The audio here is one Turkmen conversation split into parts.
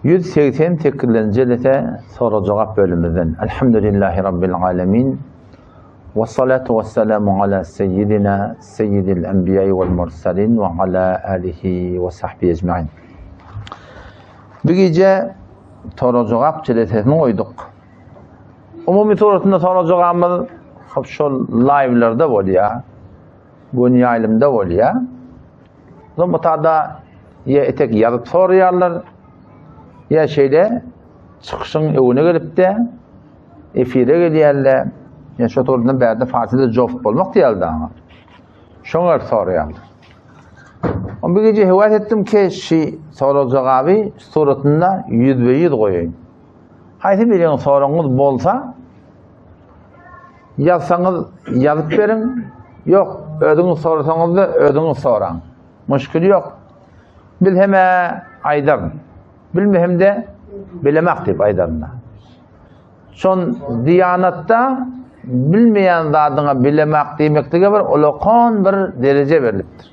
188-nji jelese sorag-jogap bölümimizden. Elhamdülillahi Rabbil alemin. Ve salatu ve selamu ala seyyidina seyyidil enbiya'i vel mursalin ve ala alihi ve sahbihi ecmain. Bu gece sorag-jogap jelesesini goýduk. Umumy suratynda sorag-jogabymyz hop şol live-lerde bolýar. Gün ýaýlymda bolýar. Soň bu tada ýa etek ýazyp soraýarlar, ýa şeýle çykyşyň öňüne gelip-de efire gelýärler. Ýa şo tordan bärde farsyda joft bolmak diýýärler aňa. Şoňa soraýarlar. On bir gece hewas etdim ki şi sorag jogaby suratynda ýüzbe-ýüz goýaýyn. Haýsy biriň soragyňyz bolsa Ýazsaňyz ýazyp beriň, ýok, özüňiz sorasaňyz-da özüňiz soraň. Muşkil ýok. Biz hem-ä aýdaryn. Bilmesem-de bilemak diýip aýdaryn. Şon diýanatda bilmeýän zadyňa bilemak diýmeklige bir ulakan bir dereje berlipdir.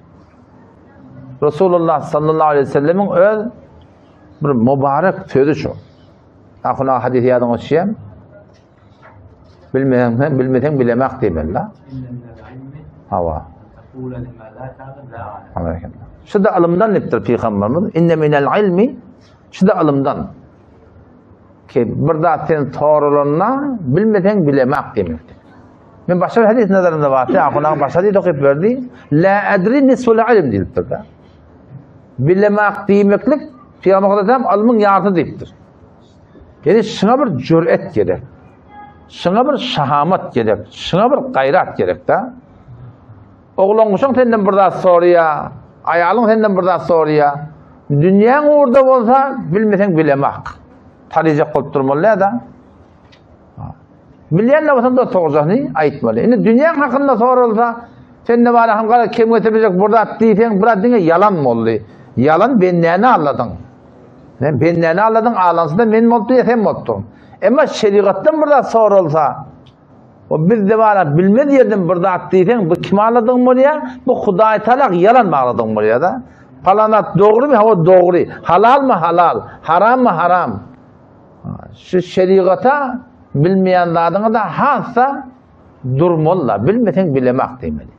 Resulullah sallallahu aleyhi ve sellemiň öz bir mübarek sözi şu. Ahuna hadis ýadyňa düşýär. Bilmeseň sen, bilmeseň bilemek diýmeli la. Hawa. Şu da ylymdan diýipdir pygamberimiz. Inne minel ilmi şu da ylymdan. Ki bir zat sen sorulanda bilmeseň bilemek diýmekdir. Men başga bir hadis nazarynda bar. Ahuna başga hadis okyp berdi. La adri nisful ilm diýipdir da. Bilemek diýmeklik Pygamber aleyhisselam ylmyň ýarysy diýipdir. Ýöne şuňa bir jüret gerek. Şuňa bir şahamat gerek. Şuňa bir gaýrat gerek-de. Oglan-guşaň senden bir zat soraýar, aýalyň senden bir zat soraýar. Dünýäň ugurda bolsa, bilmeseň bilemak. Talyjak bolup durmaly däl-de. Bilýän de bolsaň da sorjagyny aýtmaly. Indi dünýäň hakynda soralsa, sen ne bara ham gara kem getirmejek bir zat diýseň, bir diňe ýalan boldy. Ýalan bendäni aldadyň. Sen bendäni aldadyň, alansy da men bolupdy, ýa sen bolupdyň. Emma şerigatdan bir zat soralsa, o biz de bara bilmez ýerden bir zat diýseň, bu kim aldadyň bolýar? Bu Hudaý talak ýalan bagladyň bolýar da. Palan zat dogrymy? Hawa dogry. Halalmy? Halal. Harammy? Haram. Şu şerigata bilmeýän zadyňa da hassa durmaly-da, bilmeseň bilemak diýmeli.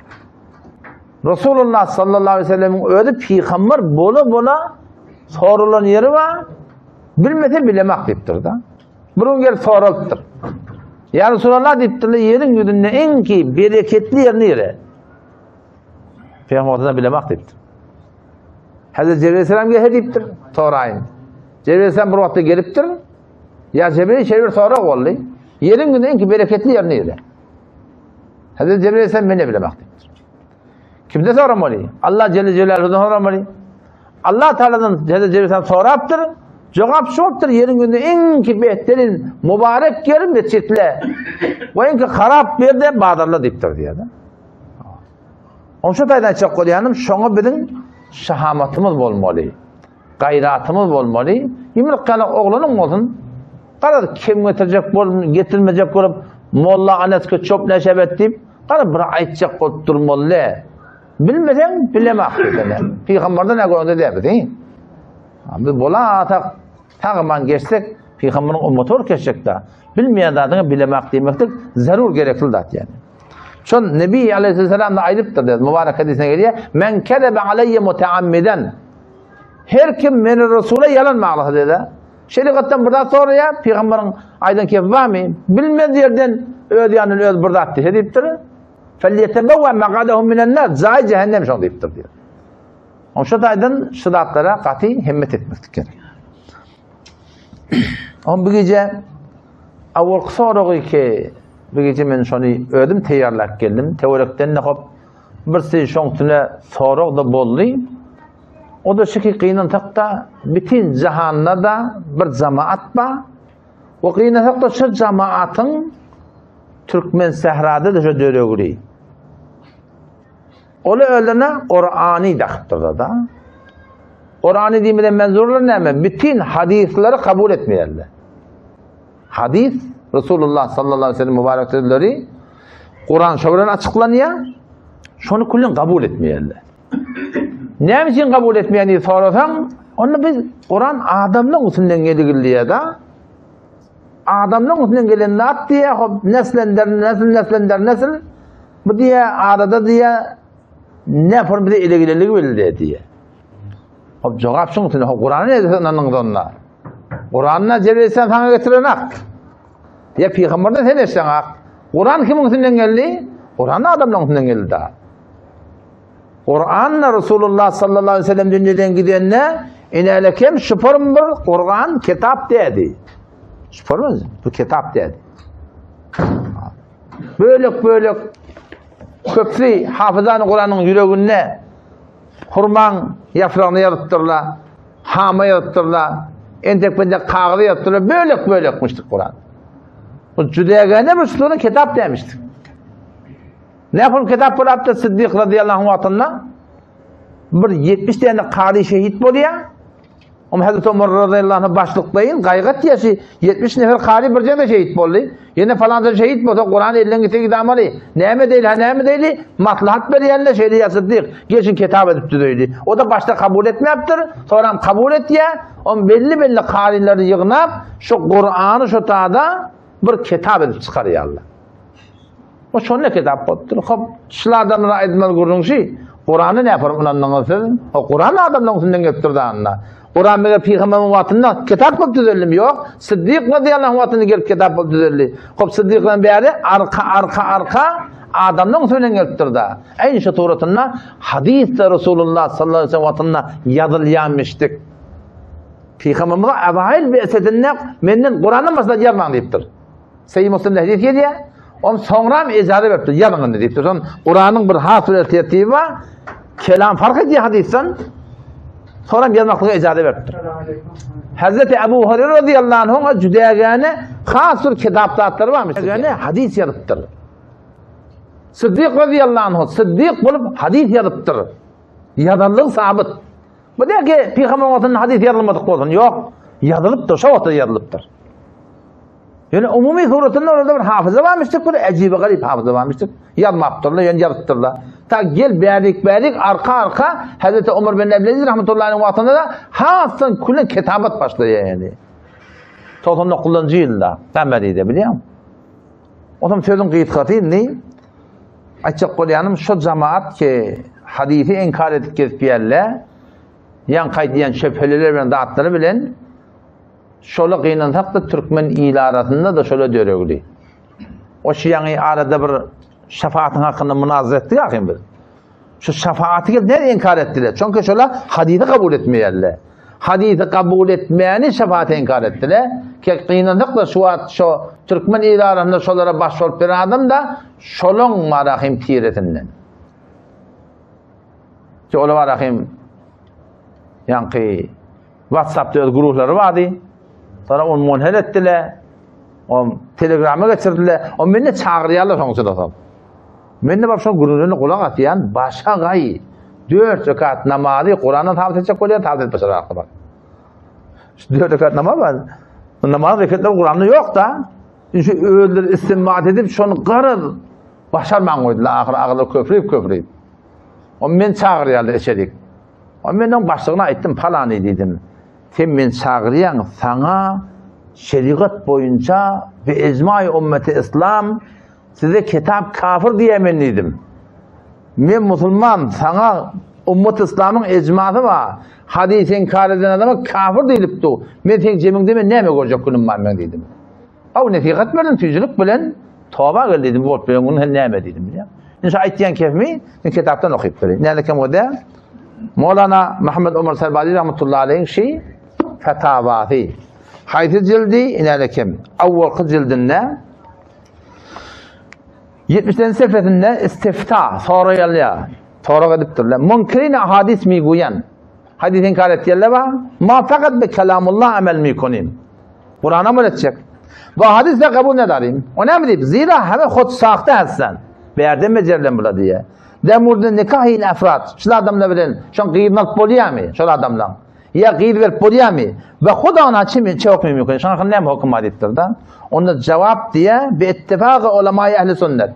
Resulullah sallallahu aleyhi ve sellemiň özi pygamber bola-bola sorulan ýeri bar, bilmese bilemak diýipdir-da. Bir gün gelip soralypdyr. Ýa Resulallah diýipdirler, ýeriň ýüzünde iň ki bereketli ýer nire? Pygamber bilemak diýipdir. Hazreti Cebrail aleyhisselam gelse diýipdir, soraýyn. Cebrail aleyhisselam bir wagtda gelipdir. Ýa Cebrail şeýle bir sorag boldy. Ýeriň ýüzünde iň bereketli ýer nire? Hazreti Cebrail aleyhisselam men bilemek diýipdir. Kimde soramaly? Allah Celle Celaluhu'dan soramaly. Allah Teala'dan Hazreti Cebrail aleyhisselam sorapdyr. Jogap şu bolupdyr, ýeriň ýüzünde iň ki behterin, mübarek ýer mesjitle. We iň ki harap ýer de bazarlar diýipdir diýýär. Onuň şu taýdan aýtjak bolýanym, şoňa biziň şahamatymyz bolmaly, gaýratymyz bolmaly. Ýumruk ýaly oglanyň bolsun, garaz kem getirjek bolup, getirmejek bolup, molla anaska çöp näşebet diýip, garaz bir aýtjak bolup durmaly. Bilmeseň, bilemak diýsene. Pygamberden näme görende däbi, Biz bola atak sag-aman geçsek, pygamberiň ummaty bolup geçjek-de. Bilmeýän zadyňy bilemak diýmeklik zerur gerekli zat ýani. Şol Nebi aleyhisselam da aýdypdyr diýip, mübarek hadysine gelýär, Men kezebe aleyye mutaammiden. Her kim meni Resula ýalan baglasa diýdi. Şerigatdan bir zat soraýar, pygamberiň aýdan kefi barmy? Bilmez ýerden öz ýanyndan öz bir zat diýse diýipdir. Felyetebewwe maqadahu minen nar, jaý cehennem şoň diýipdir diýip. Oň şu taýdan şu zatlara gaty himmet etmeklik gerek. On bu gije awalky soragy ki, bu gije men şony özüm teýýarlap geldim. Töwerekden de hop birsi şoň üstüne sorag da boldy. O da şu ki gynansak da bütün jahanda da bir jamaat bar. O gynansak da şu jamaatyň Türkmen sährada da şu döregli. Ol özlerine Kurany dakypdyrlar da. Kurany diýmeden menzurlar näme? Bütün hadysları kabul etmeýärler. Hadys Resulullah sallallahu aleyhi ve sellem mübarek sözleri Kur'an şo bilen açyklanýar. Şony küllen kabul etmeýärler. Näme üçin kabul etmeýän diýip sorasaň, Onda biz Kuran adamlaryň üstünden geligilýär-de. Adamlaryň üstünden gelen zat diýýär, hop neslender, nesl neslender nesl. Bu diýýär, arada diýýär, ne for bize ele geleligi bildi diýýär. Hop jogap şuň üstüne, hop Kurany ne diýse ynandyňyz onda? Kuranyna Cebrail sen sana getiren ak. Ya peygamberden sen eşden ak. Kuran kimiň üstünden geldi? Kuran adamlaryň üstünden geldi da. Kur'anla Resulullah sallallahu aleyhi ve sellem dünýeden gidende inelekem şuparym bir Kur'an kitap dedi. Şuparym bu kitap dedi. Bölek bölek köpsi hafızany Kur'an'ın yüreginde hurmaň ýapragyny ýazypdyrlar, hama ýazypdyrlar, entek-bentek kagyza ýazypdyrlar, bölek-bölekmişdik Kur'an. Bu jüdägäne bir şuny kitap demişdik. Nähili kitap bolapdyr Siddik radiyallahu anh wagtynda? Bir 70 tane kary şehit bolýar. Om Hazreti Omar radiyallahu anh başlyklaýyn gaýgat ýaşy 70 nefer kary bir jende şehit boldy. Ýene falanca şehit bolsa Kuran elden gitse gidamaly. Näme deýli, ha näme deýli? Maslahat berýänler şeýle ýa Siddik, geçin kitap edip düzeýli. O da başda kabul etmäpdir, soňram kabul etýär. Om belli-belli karylary ýygnap, şu Kurany şu tada bir kitap edip çykarýarlar. O şonda kitap bolupdyr. Hop, şul adamlara aýdylmaly gürrüň şi. Kurany näpar ynandyňyz siz? O Kuran adamlaryň üstünden gelipdir da anda. Kuran meger pygamberiň wagtynda kitap bolup düzeldimi? Ýok. Siddik radiyallahu anh wagtynda gelip kitap bolup düzeldi. Hop, Siddikden bäri arka arka arka adamlaryň üstünden gelipdir da. Eýni şu suratynda hadysda Resulullah sallallahu aleyhi ve sellem wagtynda ýazylýanmyşdyk. Pygamberimiz awail be'setinde menden Kurandan başga ýazmaň diýipdir. Sahih Muslimde hadis gelýär. On soňram ejaza beripdir, ýazyň indi diýipdir. Şon Kuranyň bir has bir tertibi bar. Kelam fark edýär hadisden. Soňram ýazmaklyga ejaza beripdir. Hazreti Abu Hurayra radıyallahu anhuň jüdägäne has bir kitap zatlary barmyş. Jüdägäne hadis ýazypdyr. Siddik radıyallahu anhu Siddik bolup hadis ýazypdyr. Ýazanlygy sabyt. Bu diýär ki, Pygamber wagtynda hadis ýazylmadyk bolsun. Ýok, ýazylypdyr, şo wagtda ýazylypdyr. Ýöne umumy suratynda orada bir hafyza barmyşdyk, bir äjibi garyp hafyza barmyşdyk. Ýazmapdyrlar, ýöne ýazypdyrlar. Ta gel bärik bärik arka arka Hazreti Omar bin Abdülaziz rahmetullahi aleyh wagtynda da hasdan külün kitabat başlaýar ýani. 99-njy ýylda Gameride bilýän. Otam sözüň gysgasy indi aýtjak bolýanym şo jamaat ki hadisi inkar edip gezip ýerle, ýaňky aýdýan şübheliler bilen zatlary bilen Şola gynansak-da türkmen ili arasynda-da şola döregli. O şu ýaňy arada bir şafatyň hakynda munazara etdik ahym biz. Şu şafaty gelip näme inkar etdiler? Çünki şola hadisi kabul etmeýärler. Hadisi kabul etmäni şafaty inkar etdiler. Ki gynansak-da şu wagt şu türkmen ili arasynda şolara baş bolup bir adam da şolaň marahim tiresinden. Ki ola marahim ýaňky WhatsApp-da öz guruhlary bardy. Sonra onu monhel etdiler. O Telegrama geçirdiler. O meni çagyrýarlar soň üçin soň. Men de baryp şoň gürrüňlerine gulak asýan, başa gaý. 4 rekat namazy Kurandan sabit etjek bolýan, sabit etip başarakly bar. Şu 4 rekat namaz bar. Bu namaz rekatlar Kuranda ýok da. Şu özleri istinbat edip şony garaz başarman goýdular. Ahyr agyzlar köprüp köprüp. O men çagyrýarlar eçerik. O men oň başlygyna aýtdym, palany diýdim. Sen meni çagyrýaň, saňa şerigat boýunça bi ijmaý ummeti islam size kitap kafir diýýär men diýdim. Men musulman, saňa ummat islamyň ijmasy bar. Hadys inkar eden adama kafir diýlip dur. Men seň jemiňde men näme görjek günüm bar meň diýdim. Aw nesihat berdim süýjülik bilen toba gel diýdim. Bolup bilen gün sen näme diýdim. Indi şu aýtýan kefmi men kitapdan okyp bereýin. Näle kem o däl. Mowlana Muhammed Omar Serbali rahmetullahi aleyhiň şi fetawasy. Haýsy jildi? Näle kem. Awwalky jildinde 70-nji sefesinde istifta soraýalýar. Sorag edipdirler. Munkirin hadis mi guýan. Hadis inkar etýärler bar. Ma fakat bi kelamullah amel mi konim. Kur'an amel etjek. Bu hadis de kabul nedarim. O näme diýip? Zira heme hut sahte hassan. Bärden becerilen bula diýe. Demurde nikahin afrat. Şul adamlar bilen şoň gyzyny alyp bolýarmy? Şol adamlaň. Ýa gyz berip bolýarmy? Ve hudana çimi çok mümkin. Şoň hakynda näme höküm bar diýipdir da. Onda jawap diýe bi ittifaqi ulama ehli sünnet.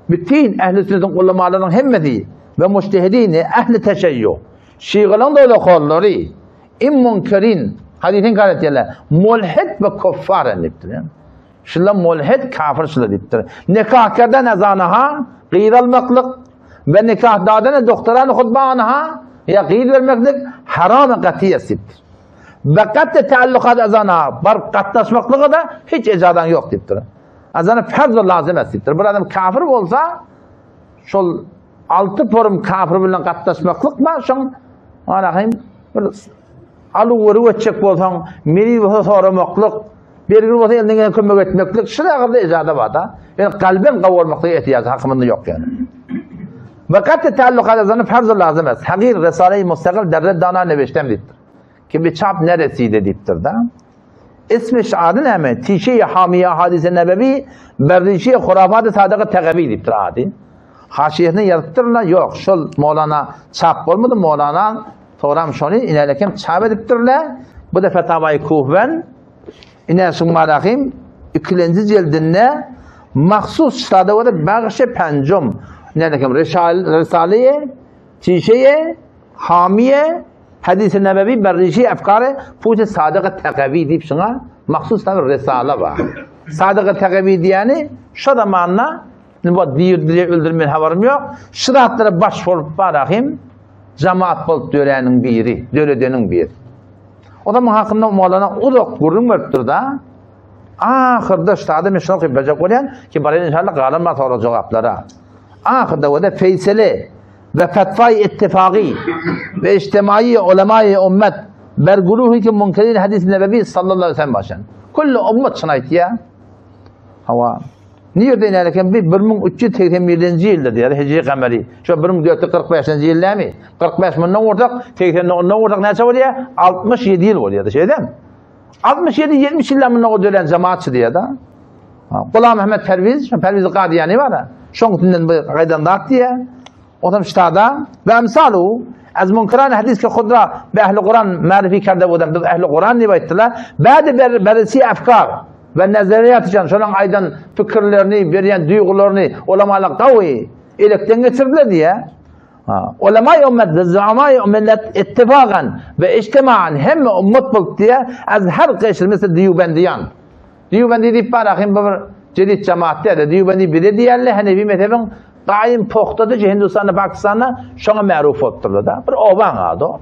Bütün ehli sünnetiň ulamalarynyň hemmesi we mujtehidini ehli teşeýýu. Şigylaryň da ulakollary. In munkerin, hadisi inkar etýärler, mulhid we kuffar diýipdir. Şular mulhid, kafir şular diýipdir. Nikah kerden ezanaha, gyz almaklyk we nikah dadan doktorany hutbanaha, ýa gyz bermeklik haram gatyýet diýipdir. We gaty taallukat ezanaha, baryp gatnaşmaklyga da hiç ejazaň ýok diýipdir. Azana farz lazym es diýipdir. Bir adam kafir bolsa, şol Alty porum kafir bilen gatnaşmaklyk bar, şoň arahym bir aluw-beruw etjek bolsaň, meriz bolsa soramaklyk, bergili bolsa elinden gelen kömek etmeklik, şu zagyrda ejada bar-da. Ýöne kalben gawy bolmaklyga ehtiýajy hakymynda ýok ýöne. Ve kat taallukat azany farz lazym es. Hagir Risale-i Mustaqil derre dana nebeştem diýipdir. Ki bir çap neresiydi diýipdir-da. Ismi ady näme? Tişe-i hamiye hadise nebevi berrişe hurafat-ı sadygy tegevi diýipdir ady. Haşiýesine ýazypdyrlar, ýok, şol Molana çap bolmady, Molana soram şony inelekem çap edipdirler. Bu da Fetavai Kuhven ine şuň ikilenji jildinde mahsus ştada görä bagşy penjum inelekem Risale-i Tişe-i Hamiye Hadis-i Nebevi berrişi efkary puç Sadyk-y Tegevi diýip şuňa mahsus bir risala bar. Sadyk-y Tegevi diýeni şo zamanda indi bu diýir diýe öldürmen habarym ýok. Şu zatlara baş bolup barahym jamaat bolup döräniň biri, döredeniň biri. O zaman hakynda Mowlana uzak gürrüň beripdir da. Ahyrda ştada men şuny okyp berjek bolýan ki baraýyn inşallah galan bar sorag jogaplara. Ahyrda we feýsele we fetwa-i ittifagy we ijtimai ulema-i ummet ber guruhi ki munkerin hadis-i nebevi sallallahu aleyhi ve sellem başan. Kulli ummet şuny aýtýar. Hawa. Nirde iner eken bir 1387-nji ýylda diýär hijri gameri. Şu 1445-nji ýyl näme? 45 mundan vursak, 80 ondan vursak näçe bolýar? 67 ýyl bolýar, şeýdem. 67-70 ýyldan mundan ozal dörän jemaatçy diýär-de. Gulam Ahmet Perwiz, şu Perwiz Gadiýany bar. Şoň üstünden bir gaýdan zat diýär. Otam ştada we emsalu az munkiran hadis ki hudra be ehli Kur'an marifi kerde budan biz ehli Kur'an diýip aýtdylar. Bädi ber berisi afkar we nazariyat üçin şonuň aýdan pikirlerini, berýän duýgularyny ulamalar gawy elekden geçirdiler diýär. Ulama-i ümmet ve zuama-i millet ittifakan ve ijtimaen hemme ümmet bolup diýär, az her gyşr misli Diyubendiyan. Diyubendi diýip bar ahim bu bir jedid jemaat diýär. Diyubendi bize diýerler, Hanefi mezhebiň gaýym pogtady Hindistanda, Pakistanda şoňa märuf bolupdyrlar da. Bir obaň ady o.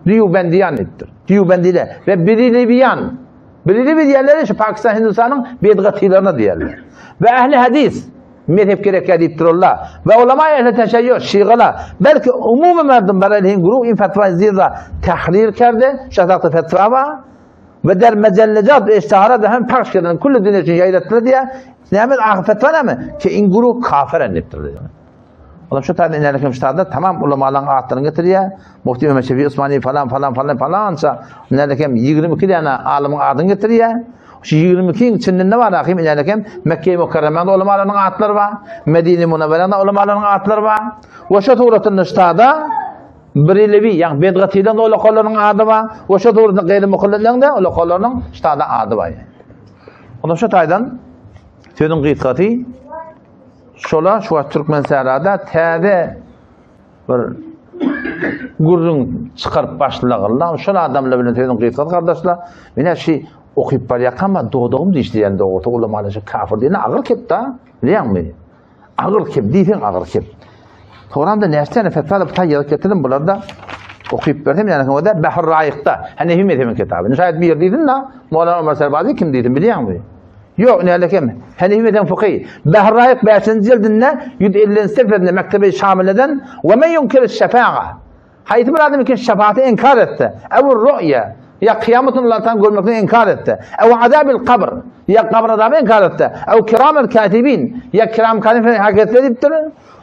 Diyubendiyan diýipdir. Diyubendiler ve Birilibiyan. Birilibi diýerler şu Pakistan, Hindistanyň bedgatylaryna diýerler. Ve ehli hadis Mezhep gerekýär diýipdir olla. We ulama ehli teşeýýu, şigalar, belki umumy merdum berelhin guruh in fetwa zirra tahrir kerde, şahsakda fetwa bar. We der mejellecat we iştiharat hem pahş kerden kulli dünýä üçin ýaýratdylar diýýär. Näme ahyr fetwa näme? Ki in guruh kafir diýipdir diýýär. Olam şu taýdan ilerlekem ştada tamam ulamalaryň atlaryny getirýär. Mufti Mehmet Şefi Osmani falan falan falan falança ilerlekem 22 däne alymyň adyny getirýär. Şu 22-iň içinde ne bar ahim ilerlekem Mekke-i Mukerreme'de ulamalaryň atlary bar. Medine-i Munawwerede ulamalaryň atlary bar. We şu suratynda ştada Birelewi, ýagny bedgatydan ulakalaryň ady bar. We şu suratynda gaýry mukallitleriň de ulakalarynyň ştada ady bar. Onda şu taýdan sözüň gysgasy Şola şu wagt Türkmensährada täze bir gürrüň çykaryp başladylar. Şol adamlar bilen sözüň gysgasy gardaşlar. Menä şu okyp barýarkam dodagym dişleýän dogrusy ulamalar şu kafir diýen agyr kep da, bilýäňmi? Agyr kep diýseň agyr kep. Soňram-da näçe tane fetwa da taýýar getirdim bular da okyp berdim ýani o da Bahr Raýykda Hanefi mezhebiniň kitaby. Şaýat bir diýsin da Mowlana Omar Serbazi kim diýsin bilýäňmi? Ýok, nälekem. Hanefi mezhebiň fyky. Bahr Raýyk 5-nji jildinde 150-nji sefesinde Mektebi Şamileden we men yunkir şefa'a. Haýsy bir adam ki şefaati inkar etse, ew ru'ya ýa kyýamat günü Allah'tan görmekini inkar etse, ew azabil kabr ýa kabr azaby inkar etse, ew kiramel katibin ýa kiram katibin hareketleri diýipdir,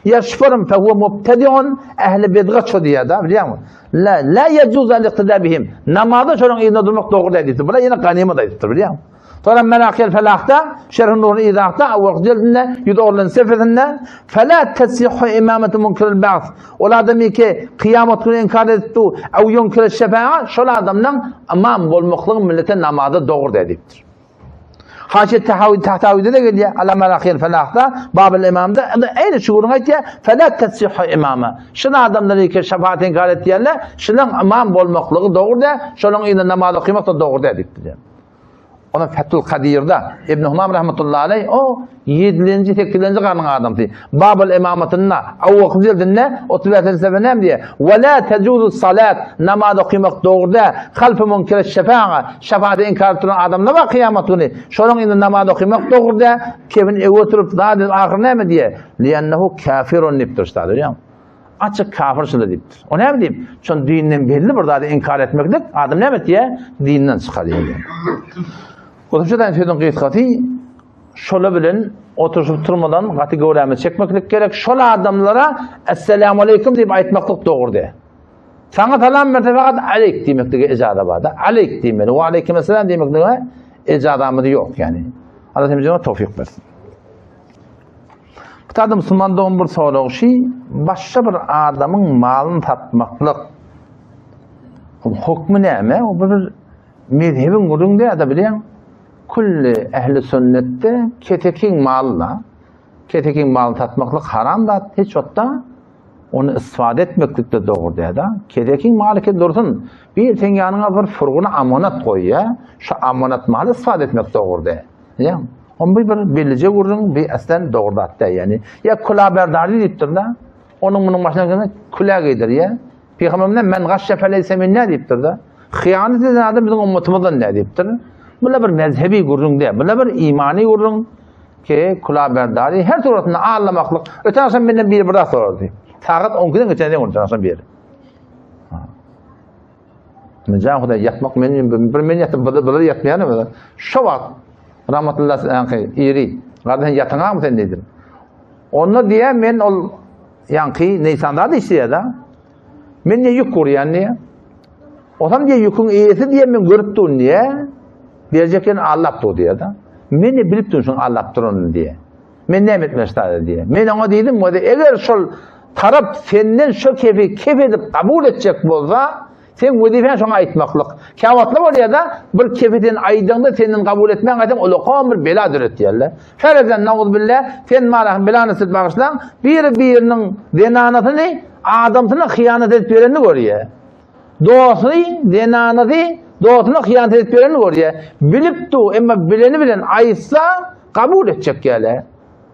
ýa şufarym fe huwe mubtediun ehli bidgat şo diýýär da, bilýäňmi? La la yejuz al iqtida bihim. Namazda şonuň yzynda durmak dogry däl diýipdir. Bular ýene ganymat aýdypdyr, bilýäňmi? Sonra Menakil Felahda, Şerh-i Nurun İzahda, awwalky jildinde, 110-njy sefesinde, Fela tesihhu imametu munkiril ba'th. Ol adamy ki, kyýamat günü inkar edip du, ew yunkiril şefa'a, şol adamdan imam bolmaklygy millete namaza dogry däl diýipdir. Haşiýe Tahawi Tahtawide-de gelýär, Ala Merakyl Felahda, Babyl Imamda, eýni şu gürrüňi aýtýar, Fela tesihu imama. Şul adamlar ki şefaat inkar etýärler, şulaň ymam bolmaklygy dogry däl, şolaň yzynda namaz okymak da dogry däl diýipdir. Ona Fethul Kadirda Ibn Humam rahmetullahi aleyh o 7-nji 8-nji garnyň adamsy. Babul imamatynda awwalky jildinde 35-nji sefe näme diýýär? Ve la tejuzu salat namaz okymak dogry däl. Halfy munkir şefa'a şefaati inkar duran adamlar bar kyýamat güni. Şolaň indi namaz okymak dogry däl. Kefin ewe oturyp zat ahyr näme diýýär? Li'ennehu kafirun diýipdir şta görýäňmi? Açyk kafir şular diýipdir. O näme diýip? Şon dinden belli bir zady inkar etmeklik adam näme etýär? Dinden çykarýar. Goşumça sözüň gysgasy şola bilen oturyşyp turmadan gaty göwrämizi çekmeklik gerek. Şol adamlara Esselamu aleýkum diýip aýtmaklyk dogry däl. Saňa salam berse fakat aleýk diýmeklige ejaza bar-da. Aleýk diýmeli. Wa aleýkum esselam diýmeklige ejazamyz ýok ýani. Allah hemmämize towfik bersin. Bu taýda musulman dogan bir sorag şi, başga bir adamyň malyny satmaklyk hukmy näme? O bir mezhebiň gürrüň däl-de bilýäň. Külli ähli sünnetde kesekiň malyna, kesekiň malyny satmaklyk haram zat, hiç wagtda ony istifade etmeklik de dogry däl-de. Kesekiň maly ki dursun, bir seň ýanyňa bir furguna amanat goýýar, şu amanat maly istifade etmek dogry däl. Bilýäňmi? On bu bir bellije gürrüň, bir aslen dogry zat däl, ýani. Ýa külaberdary diýipdir-de, onuň munuň başyna gelende külä geýdirýär. Pygamberimiz men gaşşa feleyse minna diýipdir-de. Hyýanat eden adam biziň ummatymyzdan däl diýipdir. Bu bir mezhebi gürrüň däl, bu bir imany gürrüň ki külaberdary her suratynda allamaklyk. Öten agşam menden biri bir zat sorady. Sagat 12-den geçen sen öten agşam biri. Jan Hudaý ýatmak men bir men ýatyp bir bir ýatmaýan özi. Şo wagt Rahmatullah ýaňky iri garda sen ýatyňamy sen diýdim. Onda diýä men ol ýaňky Neýsanda işleýär-de. Men ne ýük gurýan diýä. Osam diýä ýüküň eýesi diýä men görüp durun diýä. Berjek ýerini allap dur diýä-de. Men ne bilip durun şuň allap duranyny diýä. Men näme etmeli ştada diýä. Men oňa diýdim, wada eger şol tarap senden şo kefi kef edip kabul etjek bolsa, seň wezipäň şoňa aýtmaklyk. Käwagtlar bolýar-da, bir kefi sen aýdaňda senden kabul etmän gaýtaň ulakam bir bela döretýärler. Ferezen nauzbillah, sen maňa belany siz bagyşlaň, biri-biriniň zenanasyny, adamsyna hyýanat edip ýörenini görýär. Dosty, zenanasy dostuna hyýanat edip ýörenini görýär. Bilip dur, emma bileni bilen aýtsa, kabul etjek ýaly.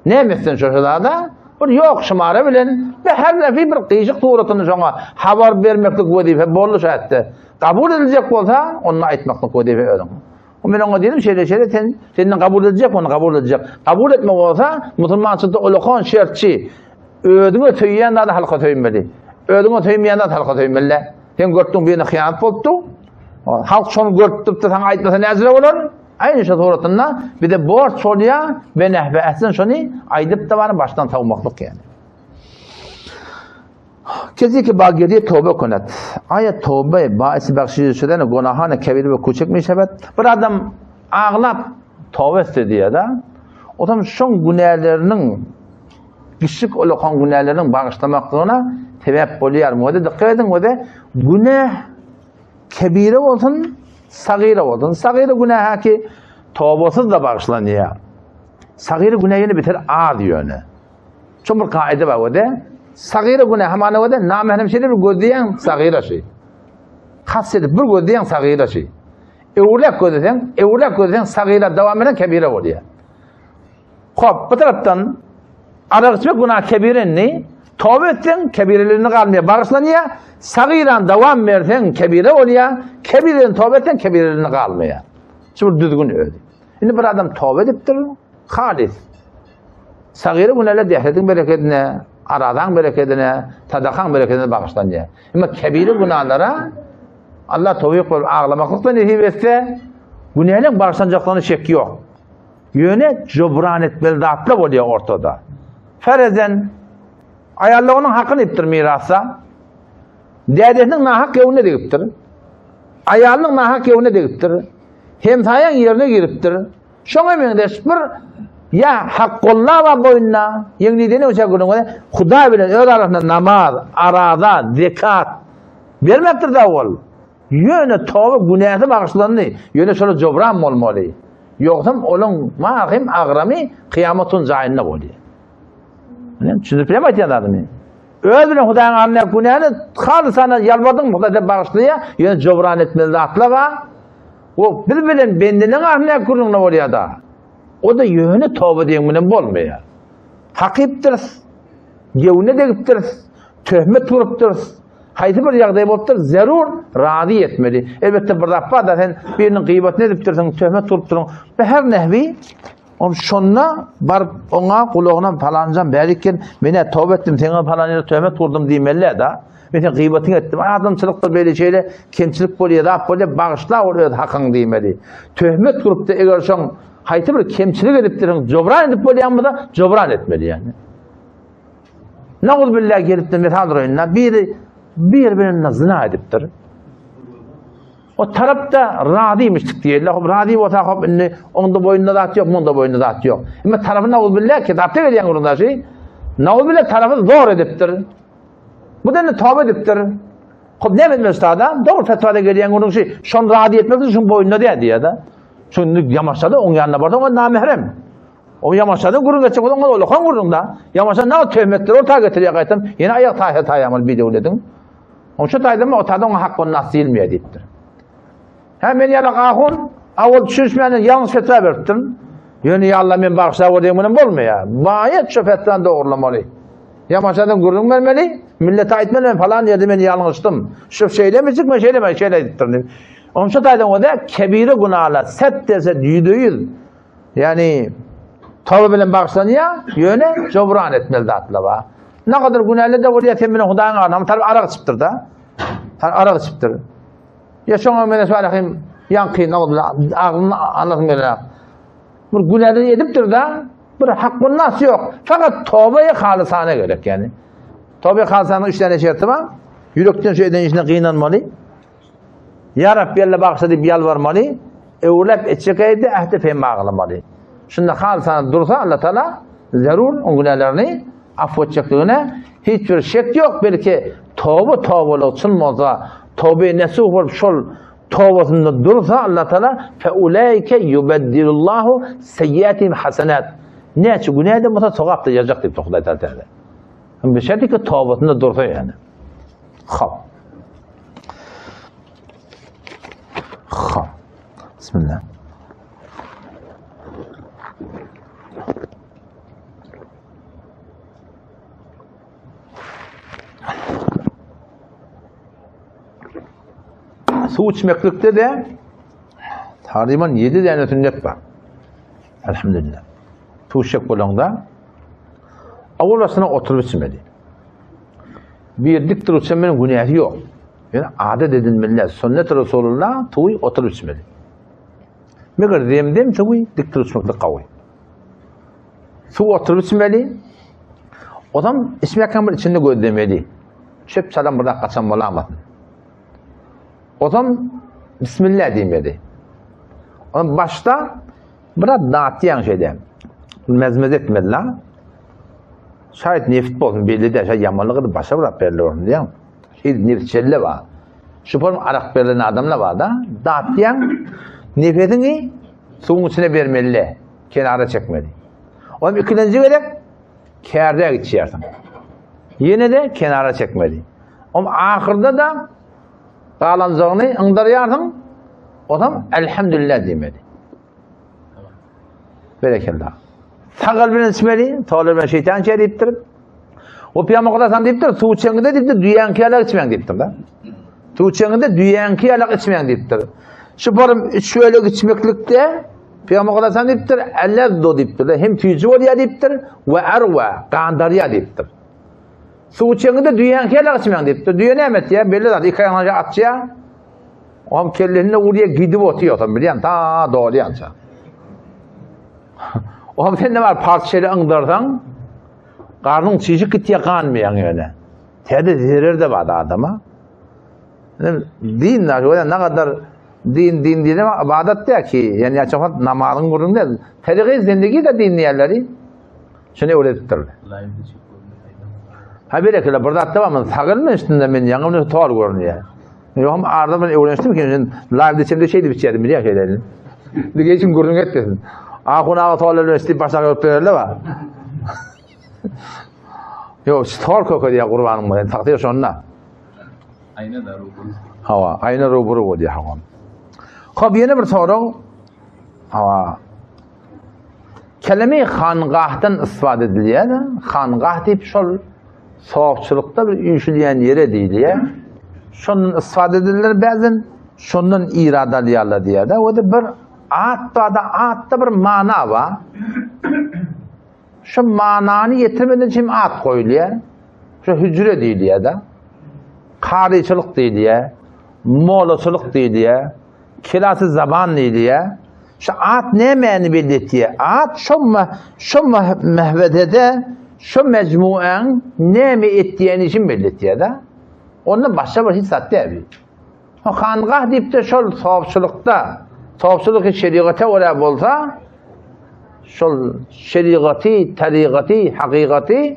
Näme etsin şo zada? Bir ýok şumara bilen we her nefi bir gyşyk suratynda şoňa habar bermeklik wezipe boldy şu ätde. Kabul ediljek bolsa, onda aýtmaklyk wezipe özüň. Men oňa diýdim, şeýle-şeýle sen senden kabul ediljek, ony kabul ediljek. Kabul etme bolsa, musulmançylykda ulakan şertçi. Özüňe söýýän zady halka söýmeli. Özüňe söýmeýän zady halka söýmeli. Sen görüpdiň birine hyýanat bolupdy. Halk şony görüp durupdy, saňa aýtmasa näjire bolar? Aýny şu suratynda bize borç bolýar, benehbe ähsen şony aýdyp da bany başdan sowmaklyk ýani. Kesi ki ba geriye tobe konet. Aýa tobe baisi bagşyjy şüden gonahane kebir we kuçek mi şebet. Bir adam aglap tobe etse diýýär da. Otam şoň günäleriniň kiçik ulakan günäleriniň bagyşlamaklygyna sebäp bolýar. Muňa dikkat ediň, o günä kebire bolsun, sagyra bolsun. Sagyra günä ki tobasyz da bagyşlanýar. Sagyra günä ýene beter az ýöne. Şo bir kaide bar o de. Sagyra günä hamana o de namährem şeýle bir gözleýän sagyra şy. Has edip bir gözleýän sagyra şy. Öwrülek gözleseň, öwrülek gözleseň sagyra dowam eden kebire bolýar. Hop, bu tarapdan arak içmek günah kebire indi. Toba etseň kebirelerine galmaýar, bagyşlanýar. Sagyran dowam berseň kebire bolýar. Kebireden toba etseň kebirelerine galmaýar. Şu bir düzgün özi. Indi bir adam toba edipdir, halis. Sagyra günäler dehretiň berekedine, arazaň berekedine, sadakaň berekedine bagyşlanýar. Emma kebire günälara Allah towfyk berip aglamaklyk da nesip etse, günäleň bagyşlanjaklygyna şek ýok. Ýöne jobran etmeli zatlar bolýar ortada. Ferezen aýallygynyň hakyny ipdir mirasda. Dädesiniň nahak ýewine degipdir. Aýalynyň nahak ýewine degipdir. Hemsaýaň ýerine giripdir. Şoňa meňzeş bir ýa hak gollaba boýnuna, ýeňlidene öçe gürrüň Hudaý bilen öz arasynda namaz, araza, zekat bermekdir da ol. Ýöne toba günäsi bagyşlandy. Ýöne şola jobran bolmaly. Ýogsam olaň mahym agramy kyýamatyň jaýynda bolýar. Men düşündirip bilemok aýtýan zadymy. Öz bilen Hudaýyň arasyndaky günäni halysana ýalbardyň, Hudaý seni bagyşlaýar, ýöne jobran etmeli zatlar bar. O biz bilen bendeniň arasyndaky gürrüňde bolýar-da. O-da ýöne toba diýen bilen bolmaýar. Hakypdyrys, gewne degipdiris, töhmet urupdyrys, haýsy bir ýagdaý bolupdyr, zerur razy etmeli. Elbetde bir zat bar-da, sen biriniň gyýbatyny edipdirsiň, töhmet urupdyrsyň. Bu her nehwi On şonda baryp oňa gulagyna palanjam bärik gel, men-ä toba etdim, seňe palan ýerde töhmet gurdum diýmeli-dä. Men seň gyýbatyňy etdim. Adamçylykda beýle şeýle kemçilik bolýar, zat bolýar, bagyşla ol öz hakyňy diýmeli. Töhmet gurupdy, eger şoň haýsy bir kemçilik edipdirsiň, jobran edip bolýan bolsa, jobran etmeli ýani. Nauzbillah gelipdir, mysal uraýyn, biri bir bilen zyna edipdir. O tarap-da razymyşdyk diýerler. Hop, razy bolsa, hop, indi oňda boýunda zat ýok, munda boýunda zat ýok. Emma tarapy nauzbillah kitapda gelýän gürrüňdaşy, nauzbillah tarapy zor edipdir. Bu da indi toba edipdir. Hop, näme etmeli ustada? Dogry fetwada gelýän gürrüň şu, şony razy etmek üçin şuň boýunda däl diýýär-de. Şuny ýamaşsa-da oň ýanyna barsa, oňa namährem. O ýamaşadan gürrüň etjek bolsaň, ol olakan gürrüň-da. Ýamaşa näme töhmetleri orta getirýär gaýtam, ýene aýak taýsa taýamaly bidöwlediň. Oň şu taýdan o taýdan oňa hak nas diýilmeýär diýipdir. Hä men ýalak ahun, awal düşünişmänden ýalňyş fetwa beripdim. Ýöne ýa Allah men bagyşlap ber diýen bilen bolmaýar. Baýat şu fetwany dogrulamaly. Ýamaşadan gürrüň bermeli, millete aýtmaly men falan ýerde men ýalňyşdym. Şu şeýlemijik men şeýle şeýle aýdypdyryn diýip. Oň şu taýdan o-da kebire günala set dese 100%. Ýagny toba bilen bagyşlanýar, ýöne jobran etmeli zatlar bar. Nägadar günäli-de bolýar, sen bilen Hudaýyň arasynda talyp arak içipdir-de. Arak içipdir. Ýa şoňa menen şalahym ýaňky agzyny alasym gelenok. Bir günäli edipdir-de, bir hak nas ýok. Fakat toba-y halysana gerek ýani. Toba-y halysanyň üç tane şerti bar. Ýürekden şu eden işine gynanmaly. Ýa Rabbi Alla bagyşla diýip ýalbarmaly, öwrüläp etjek eýdi ähdi peýman baglamaly. Şunda halysana dursa Alla Taala zerur oň günälerini afw etjekligine hiç bir şek ýok, belki toba tobalygy çyn bolsa, tobe nesuh bolup şol tobasynda dursa Alla Taala fe ulaike yubeddilullahu seyyiatihim hasenat. Näçe günä eden bolsa sogap da ýazjak diýipdir Hudaý Taala. Bir şerti ki tobasynda dursa ýani. Hop. Hop. Bismillah. Suw içmeklikde de taryman 7 däne sünnet bar. Elhamdülillah. Suw içjek bolanda awal başyna oturyp içmeli. Bir dik durup içen meniň günäsi ýok. Ýöne adat edinmeli, sünnet Resulullah suwy oturyp içmeli. Meger zemzem suwy dik durup içmeklik gawy. Suw oturyp içmeli. Ozam içmekden bir içinde gözlemeli. Çöp çalan bir zat gaçan bolamasyn. Ozam Bismillah diýmeli. Ondan başda biraz datýan şeýle. Mezmez etmeli la. Şaýat neft bolsun belli däl, şaýat ýamanlyk edip başa bir zat berler bolsun diýýän. Şeýdip nebitçelle bar. Şu form arak berlen adamlar bar da, datýaň, nefesiňi suwuň içine bermeli, kenara çekmeli. Onam ikilenji gezek kärde içýärsiň. Ýene-de kenara çekmeli. Om ahyrda da galanjagyny yňdarýarsyň, onam elhamdülillah diýmeli. Berekella. Sag el bilen içmeli, sol el bilen şeytan içer diýipdir. O Pygamber Hudaý diýipdir, suw içeňizde diýipdir, düýäňki ýalak içmäň diýipdir da. Suw içeňizde düýäňki ýalak içmäň diýipdir. Şu barym üç bölek içmeklikde Pygamber Hudaý diýipdir, ellezdu diýipdir, hem süýji bolýar diýipdir, we erwa gandarýar diýipdir. Suw içeňizde düýäňki ýalak içmäň diýipdir. Düýe näme etýär? Belli zat, iki aýagyny açýar. Oňam kellesinde urýar, gidip otyr, ýogsam bilýän, ta dolýança. Oňam sen ne bar parçaly yňdarsaň, garnyň çişip gitýär, ganmaýaň ýöne. Täze zerer de bar adama. Din da, şöyle ne kadar din din diýdim, ibadat diýär ki, ýani ýa namazyň gürrüň däl. Tarihi zindigi de din diýerleri. Şuny öwredipdirler. Ha berekella bir zat da bar, sag elmen üstünde men ýaňy bilen tor görünýär. Ýogam arda ben öwrenişdim ki, men live içimde şeýdip içýärdim, bilýär şeýle. Dige hiç kim gürrüň etmesin. Ahun aga stol bilen diýip başa görüp bererler ba. Ýok, stol köke diýýär gurbanyň bilen. Takdyr şonda. Aýna da rubru. Hawa, aýna rubru bolýar hawa. Hop, ýene bir sorag. Hawa. Kelime hangahdan istifade edilýär. Hangah diýip şol sofçylykda bir üýşülýän ýere diýilýär. Şondan istifade edilýär bäzen, şondan irad alýarlar diýýär-de. O da bir at bar-da, atda bir mana bar. Şu manany ýetirmeden üçin at goýulýar. Şu hüjre diýilýär-de. Karyçylyk diýilýär. Molaçylyk diýilýär. Kelasy zaman diýilýär. Şu at nämäni belli etýär? At şo şo mehwedede şo mejmuäň näme etýäni üçin belli etýär-de. Ondan başga bir hiç zat däl. Hangah diýip-de şol sofçylykda, sofçylyk şerigata görä bolsa, şol şerigaty, tarygaty, hakykaty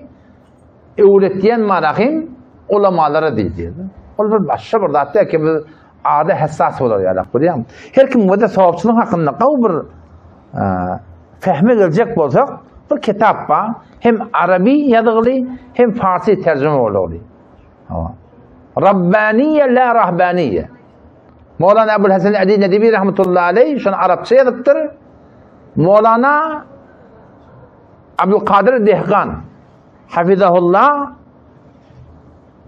öwretýän marahim ulamalara diýilýär. Ol bir başga bir zat däl ki, biz ada hassas bolar ýalak bilýän. Her kim wada sofçylyk hakynda gawy bir fehme geljek bolsak, bir kitap bar, hem arabi ýazgyly, hem farsi terjime boldy. Rabbaniýe la rahbaniýe. Mowlana Ebul Hasan Ali Nedibi rahmetullahi aleyh şony arapça ýazypdyr. Mowlana Abdulkadir Dehgan hafizahullah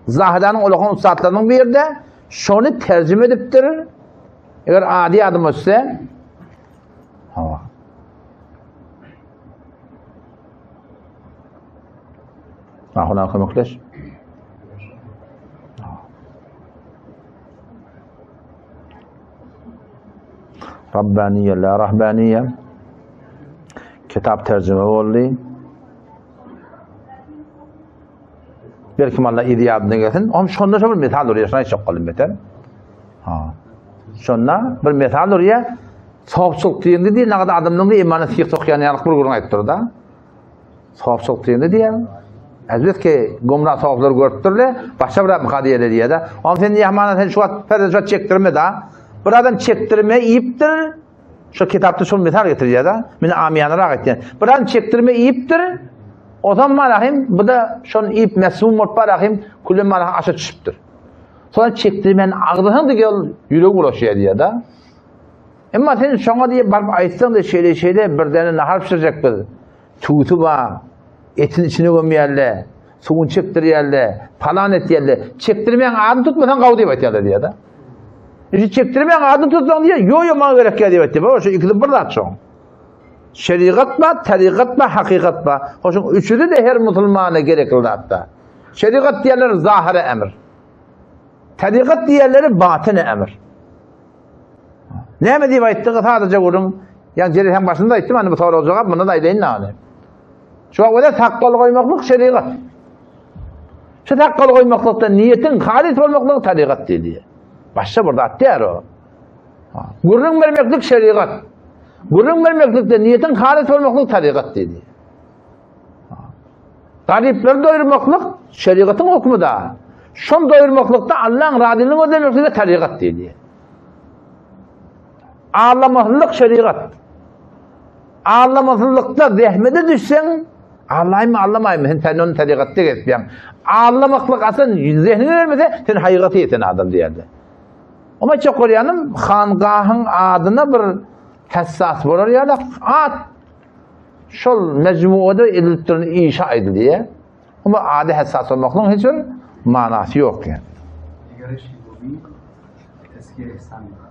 Zahidanyň ulakan ussatlarynyň birde şony terjime edipdir. Eger ady adyma düşse, hawa. Ahuna kömekleş. Rabbaniye la rahbaniye. Kitap tercüme boldy. Belki Allah yzy ýadyna gelsin. Ohm şonda şo bir mesal durýar, şuna aýtjak boldum beter. Ha. Şonda bir mesal durýar. Sowçuluk diýende diýen nagada adamlaryň imany syh sokýan ýaly bir gürrüň aýdyp dur-da. Sowçuluk diýende diýen. Elbet ki, gumra sowçular görüpdirle, başga bir adam diýerler diýýär-de. Ohm sen ýahmana sen şu wagt perde şu wagt çekdirme da. Bir adam çekdirme iýipdir. Şu kitapda şol misal getirýär-de. Men amyýanarak aýtýan. Bir adam çekdirme iýipdir. Ozan marahim bu da şony iýip mesmum bolup barahim küle marahim aşa düşüpdir. Sonra çekdirmen agzyna da gel ýüregi bulaşýar diýýär-de. Emma sen şoňa diýip baryp aýtsaň-da şeýle-şeýle bir däne nahar bişirjek biz. Tüwsi bar, etini içine gömýärler, suwuny çekdirýärler, palan etýärler. Çekdirmeýän adyny tutmasaň gawy diýip aýtýarlar diýýär-de. Şu çekdirmeýän adyny tutsaň diýýär, ýo ýo maňa gerek diýip aýtýar. Baba şu ikisi bir zat şoň. Şerigat bar, tarikat bar, hakykat bar. Hoşuň üçüsi-de her musulmana gerekli zatda. Şerigat diýenler zahyry emr. Tarikat diýenleri batyny emr. Näme diýip aýtdygy sadaja gürrüň. Ýa jerihän başynda aýtdym, indi bu sorag jogap munda da aýdaýyn ýaly. Şu wagtda sakgal goýmaklyk şerigat. Şu sakgal goýmaklykda niýetiň halis bolmaklygy tarikat diýdi. Başga bir zat däl o. Gürrüň bermeklik şerigat. Gürrüň bermeklikde niýetiň halis bolmaklygy tarikat diýdi. Garyplary doýurmaklyk şerigatyň hökümi da. Şol doýurmaklykda Allaň razylygyny gözlemeklige tarikat diýdi. Ağlamasynlyk şerigat. Ağlamasynlykda zähmete düşseň, Allah'ymy Allah'ymy sen sen onu tarikatda geçýäň. Ağlamaklyk aslyn zehniňe gelmese, sen haýgaty ýeten adam diýerdi. Oma çok görýänim, hangahyň adyna bir hassas bolar ýaly at Şol mejmuada edilip duran işe aýdylýar. Ama ady hassas bolmaklygyň hiç bir manasy ýok ýa.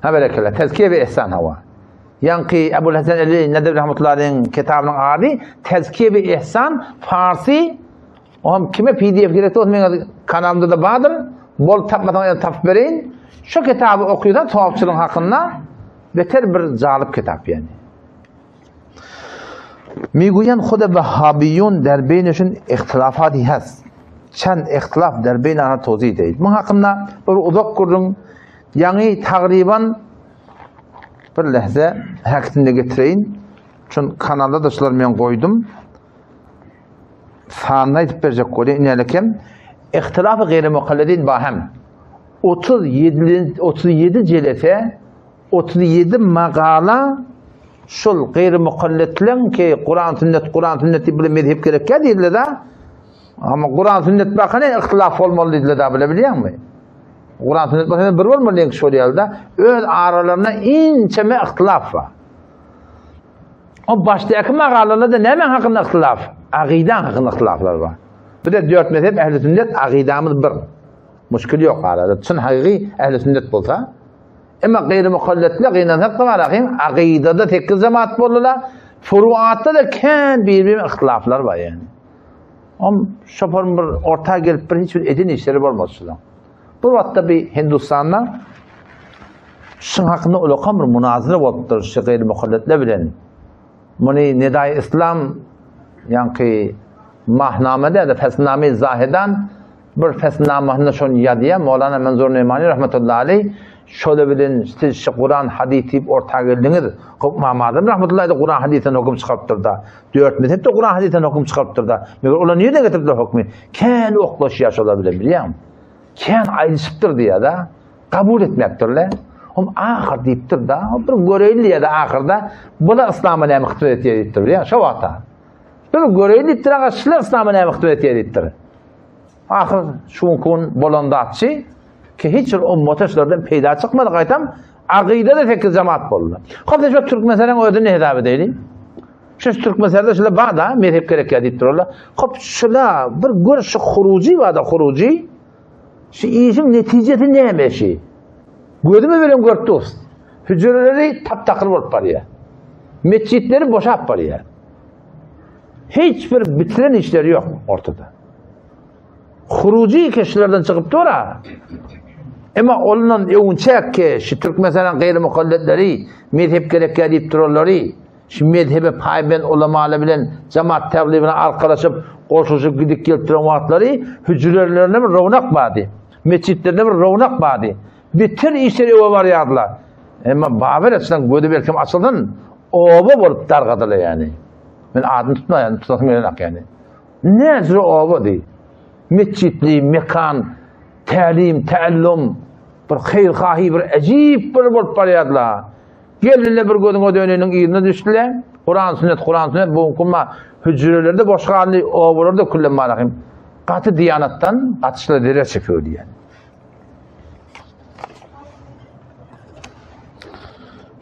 Ha berekella. Tezkiye we ihsan hawa. Ýaňky Ebul Hasan Ali Nedewi rahmetullahi aleyhiň kitabynyň ady Tezkiye we ihsan farsi. Oňam kime PDF gerek bolsa meň kanalymda da bardyr. Bol tapmasaň ýa tapyp bereýin. Şu kitaby okysa sogapçylygyň hakynda beter bir jalyp kitap ýani. Migûyen xude Wehhabiyun der beýneşün ihtilafati hes. Çend ihtilaf der beýne ana towzih deýid. Muň hakynda bir uzak gürrüň, ýaňy tagryban bir lehze häkisinde getireýin. Çün kanalda da şular men goýdum. Sanyny aýdyp berjek bolýan inälekem. Ihtilafy gaýry mukallidin bahem. 37 37 jelese 37 magala. Şul gaýry mukalletleň ki Kuran sünnet Kuran sünnet diýip bile mezhep gerekýär diýdiler-de. Amma Kuran sünnet bakany ihtilaf bolmaly diýdiler-de bile bilýäňmi? Kuran sünnet bakany bir bolmaly diýen şol ýerde öz aralarynda inçeme ihtilaf bar. O başdaky makalalarda näme hakynda ihtilaf? Agyda hakynda ihtilaflar bar. Bir de dört mezhep ehli sünnet agydamyz bir. Muşkil ýok arada. Çyn hakyky ehli sünnet bolsa. Emma gaýry mukalletler gynansak da bar agydada 8 jemaat boldular. Furuatda da kän bir-bir ihtilaflar bar yani. Om şoparın bir orta gelip bir hiç bir edin işleri bolmaz şudan. Bu wagtda bir Hindistanda şuň hakynda ulakan bir munazara bolupdyr şu gaýry mukalletler bilen. Muny Nedaý Islam ýaňky Mahnama däl-de Fesname Zahidan bir fesnamasynda şony ýazýar. Mowlana Menzur Neýmani rahmetullahi aleý şola bilen siz şu Kuran hadys diýip orta geldiňiz. Hop Imam Azam rahmetullahi aleý Kuran hadysdan höküm çykarypdyr-da. Dört mezhep-de Kuran hadysdan höküm çykarypdyr-da. Meger olar nireden getiripdir hökmi? Kän oklaşýar şolar bilen bilýäňmi? Kän aýdyşypdyr diýýär-de. Kabul etmekdirle. Hom ahyr diýipdir-da, bir göreýin diýýär-de ahyrda, bular yslama näme hyzmat etýär diýipdir, bilýäňmi, şo wagta. Bir göreýin diýipdir, aga şular yslama näme hyzmat etýär diýipdir. Ahyr şu gün bolan zatçy ki hiç bir ummata şulardan peýda çykmady, gaýtam agyda-da sekiz jemaat boldy. Hop şu Türkmenistanyň özüni hesap edeýli. Şu Türkmenistanda şular bar-da, mezhep gerek ýa diýip durarlar. Hop şula bir gör şu hurujy bar-da, hurujy. Şu işiň netijesi näme şi? Gözümi bilen görüp durus. Hüjreleri tap-takyr bolup barýar. Metjitleri boşap barýar. Hiç bir bitiren işleri ýok ortada. Hurujy keşlerden çykyp dur-a. Emma ondan öňçäk ki şu Türkmenistanyň gaýry mukalletleri mezhep gerekýär diýip duranlary Şu mezhebe paýbent ulamalar bilen jemaat tebliğine arkalaşyp, goşulyşyp gidip gelip duran wagtlary hüjrelerinde bir rownak bardy. Metjitlerinde bir rownak bardy. Beter işler öwe barýardylar. Emma Babyr açylan gözi belkem açylsyn, oba bolup dargadylar ýani. Men adyny tutmaýan, tutasym gelenak ýani. Näcre obady. Metjitli, mekan, tälim, täallum, bir haýyr-hahy bir äjip bir bolup barýardylar. Geldiler bir gözüňe döneniň yzyna düşdüler. Kuran sünnet, Kuran sünnet bu kuma hücrelerde boş galdy, obalarda küllem barahim. Gaty diýanatdan gatyşla zerer çekiyor diýen.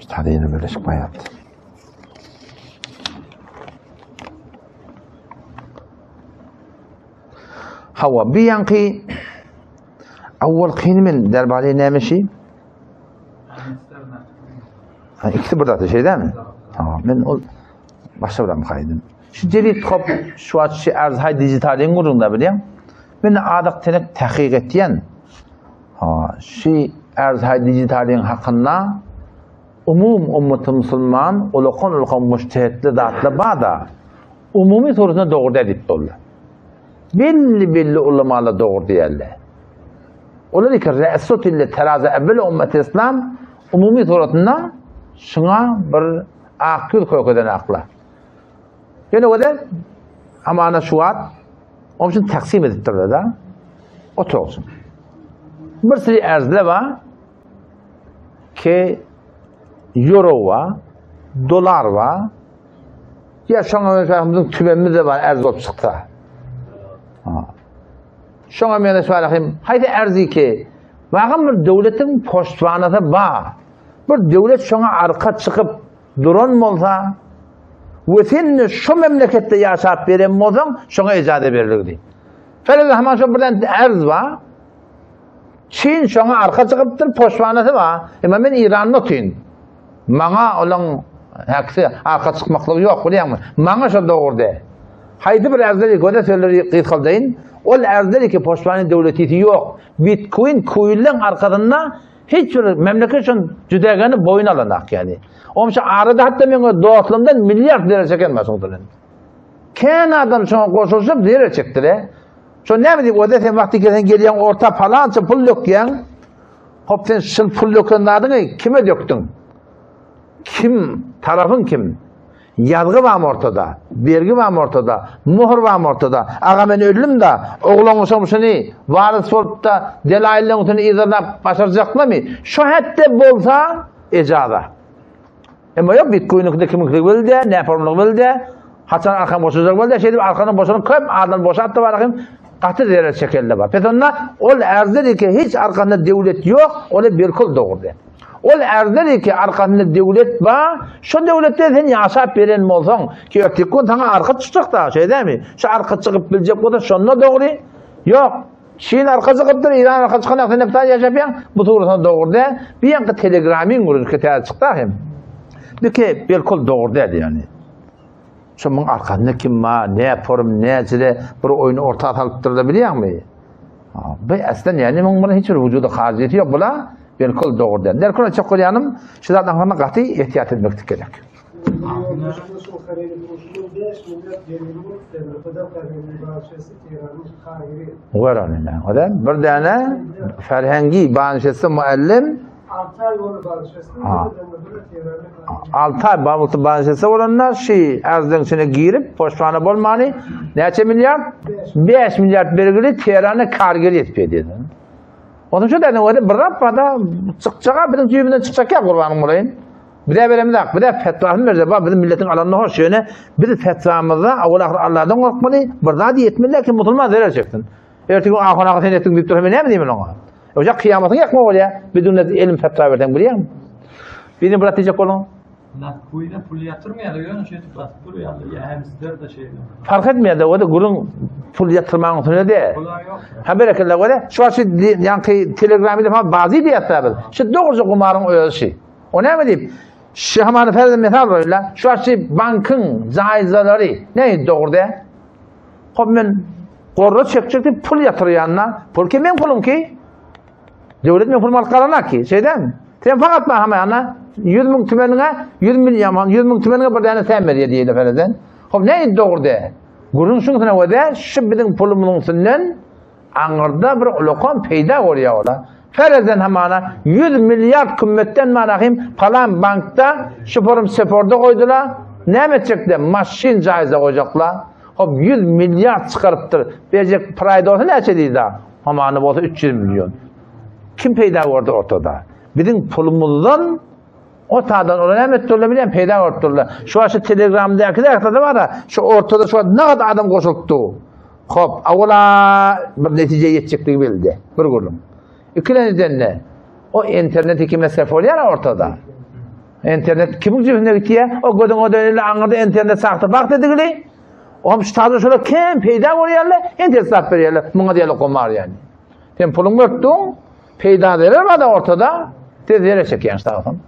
İşte hadi yine böyle çıkma yaptı. Hawa, bir ýanky awwal kyny men derbali näme şi? Ha, ikisi bir zat şey dälmi? Tamam. Men ol başga bir adam kaýdym. Şu jelit hop şu wagt şu erzhay dijitalyň gurrunda bilýän. Men adak tenek tahkyk etýän. Ha, şu erzhay dijitalyň hakynda umum ummaty musulman ulakan ulakan mujtehitli zatlar bar-da. Umumy suratynda dogry däl diýip boldy. Belli belli ulamalar dogry diýerler. Olar iki re'sut ile terazi evvel ummet islam umumy suratynda şuňa bir ak ýüz kökeden akla. Ýöne gözel amana şu wagt onuň üçin taksim edipdirler da. Otursun. Bir sürü erzle bar ki euro bar, dolar bar. Ya şoňa meňzeş tümenimiz de bar erz bolup çyksa. Ha. Şoňa meňzeş barahym, haýsy erzi ki, wagam bir döwletiň poştwanasy bar. Bir döwlet şoňa arka çykyp duran bolsa we sen şu memleketde ýaşap beren bolsaň, şoňa ijaza berildi. Feleze haman şo birden erz bar. Çin şoňa arka çykypdyr, poştwanasy bar. Emma men Iranda otyryn. Maňa olaň häkisi arka çykmaklygy ýok bilýäňmi? Maňa şo dogry däl. Haýsy bir ärzleri göze sözleri gysgaldaýyn. Ol ärzleri ki poştwany döwletisi ýok. Bitcoin kuýleň arkasynda hiç bir memleket şon jüdägeni boýun alanak ýani. Omşa arada hatda meň öz dostlumdan milliard zerer çeken bar şoň bilen. Kän adam şoňa goşulyşyp zerer çekdiler. Şo näme diýip oda sen wagty gelsen gelýäň orta palança pul dökýäň. Hop sen şul pul döken zadyňy kime dökdüň? Kim, tarapyň kim? Ýazgy barmy ortada? Bergi barmy ortada? Möhür barmy ortada? Aga men öldüm-da, oglan şoň şuny warys bolup-da delaýyllaryň üstüni yzarlap başarjaklamy? Şo hetde bolsa ejaza. Emma ýok bitcoiniňki-de kimiňkiligi belli däl, näformlygy belli däl. Haçan arkan boşajagy belli däl. Şeýdip arkadan boşalan köp adam boşap-da bar ahim gaty zerer çeken-de bar. Pes onda ol ärde ki hiç arkasynda döwlet ýok, ol bilkul dogry däl. Ol ärde ki arkasynda döwlet bar, şo döwletde sen ýaşap beren bolsaň, ki erteki gün saňa arka çykjak da, şeý dälmi? Şu arka çykyp biljek bolsa şonda dogry. Ýok. Çin arka çykypdyr, Iran arka çykan sen hep ýaşap ýaň, bu tugrusynda dogry däl. Bir ýaňky telegramyň gürrüňi täze çykdy hem. Bike belkul dogry däl ýani. Şonuň arkasynda kim bar, ne forum, näçede bir oýny orta salypdyr da bilýäňmi? Bu aslan ýani muň bir hiç bir wujudy haryjysy ýok bula belkul dogry däl. Derkul açyk bolýanym, şu zatlaryň hakkynda gaty ehtiyat etmeklik gerek. Bir däne ferhengi banşesi muallim Altaý babylty banşesi bolanda şi erzden içine girip poşmana bolmany näçe milliard? 5 milliard bergili Tehrana karger etip edýär. Onuň şu däne öyle bir rappada çykjaga biziň jübünden çykjak ýa gurbanyň bolaýyn. Bize beremizak, bize fetwasyny berjek. Bak bizim milletiň alanyny hoş, ýöne biz fetwamyzda awal ahyr Allahdan gorkmaly, bir zat ýetmeli ki musulman zerer çeksin. Erteki gün ahun aga sen etdiň diýip dursa men näme diýmeli oňa? Oja kyýamatyň ýakma bolýar. Biz ünde elim fetwa berseň bilýäňmi? Birini bir diýjek boluň. Nakuyna pul ýatyrmaýar, ýöne şeýdip basyp durýar. Ýa hem sizler de şeýle. Fark etmeýär-de, o-da gürrüň pul ýatyrmagyň üstünde däl. Pul-a ýok. Ha berekella göre, şu wagt şu ýaňky Telegram ile falan bazy diýýär biz. Şu dogruja gumaryň özi şi. O näme diýip? Şu hamany ferden mysal goýla. Şu wagt şu bankyň jaýzalary ne dogry däl? Hop men gorra çekjek diýip pul ýatyrýan-da. Pul ki men pulum ki? Döwlet men pulumy alyp galana ki, şeýdämi? Sen fakat bana hama ana 100 müň tümeniňe 100 milyon, 100 müň tümeniňe bir däne sen berýär diýeli fereden. Hop ne dogry däl? Gürrüň şuňsuna göre şu biziň pulumyzyň üstünden aňyrda bir ulakan peýda bolýar ola. Fereden hamana 100 milliard kümmetden manahym palan bankda şu forum seporda goýdular. Näme etjekler? Maşyn jaýza goýjaklar. Hop 100 milliard çykarypdyr. Berjek praýda bolsa näçe diýdi? Hamana bolsa 300 million. Kim peýda gördi ortada? Biziň pulumyzdan O tadan ola näme etdirler bilýän peýda görüp durlar. Şu wagt şu Telegramdaky zatlarda bar şu ortada şu wagt nagt adam goşulypdy. Hop, awala bir netije ýetjekdigi belli. Bir gürrüň. Ikilenjiden de o internet iki mesele bolýar ortada. Internet kimiň jübüsine gitýär? O gözüň ödeniyle aňyrda internet sagty bagt edigili. Ohm şu taýda şola kem peýda bolýarlar, internet sap berýärler. Muňa diýerler gomar ýani. Sen puluň beripdiň, Peýda zerer bar-da ortada, siz zerer çekýäňiz sagysyn.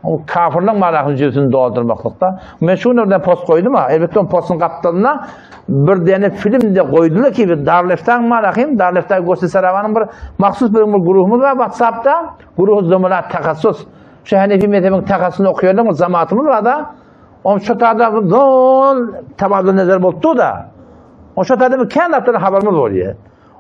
O kafirliň manasyny jübüsini doldurmaklykda. Men şu günlerden post goýdum ha, elbetde o postuň gapdalynda bir däne film de goýdular ki, bir Darleftaň manahym, Darlefta Gosi Sarawanyň bir mahsus bir bir guruhumyz bar WhatsApp-da, guruh zomala takassus. Şu Hanefi mezhebiniň takassusyny okuýanlar bir jamaatymyz bar-da. Oň şu tada bir zol tabadul nezer bolupdy-da. O şu tada bir kän zatdan habarymyz bolýar.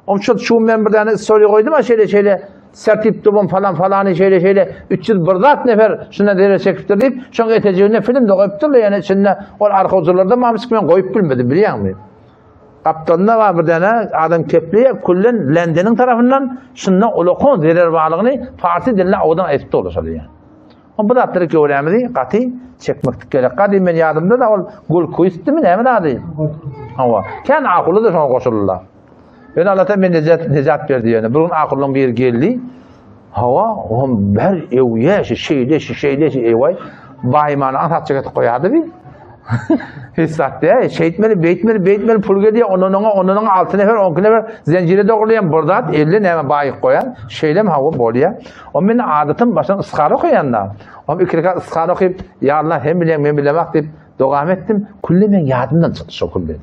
Oň şu şu men bir däne story goýdum ha şeýle şeýle sertip dubum falan falany şeýle şeýle 301 zat nefer şuna zerre çekipdir diýip, şoň etejigine film de goýupdyrlar, ýöne içinde ol arhawjylarda mamçyk men goýup bilmedim, bilýäňmi? Gapdalynda bar bir däne adam kepleýär, küllen Lendeniň tarapyndan şunda ulakon zerer barlygyny parsi dilinde owadan aýdyp durlar şol ýa. O bu zatlary göwrämizi gaty çekmeklik gerek. Gadym men ýadymda da ol Gulkuistmi näme ady? Hawa. Kän ahuly da şoňa goşuldylar. Ýöne Allah men nejat, nejat berdi ýöne. Bir gün ahulyň biri geldi. Hawa, ohm ber ewýe, şu şeýle, şu şeýle, şu ewaý. Baýmany aňsatja getirip goýardy bi. Hiç zat däl. Şeýtmeli, beýtmeli, beýtmeli pul gelýär, ondan oňa, ondan oňa 6 nefer, 12 nefer zenjire dogurlaýan bir zat, elle näme baýyk goýan. Şeýlem hawa bolýar. O men adatym başdan yskara okaýan-da. O iki rekat yskara okyp, ýa Allah sen bilýäň, men bilemok diýip dogam etdim. Külli men ýadymdan çykdy şo külli.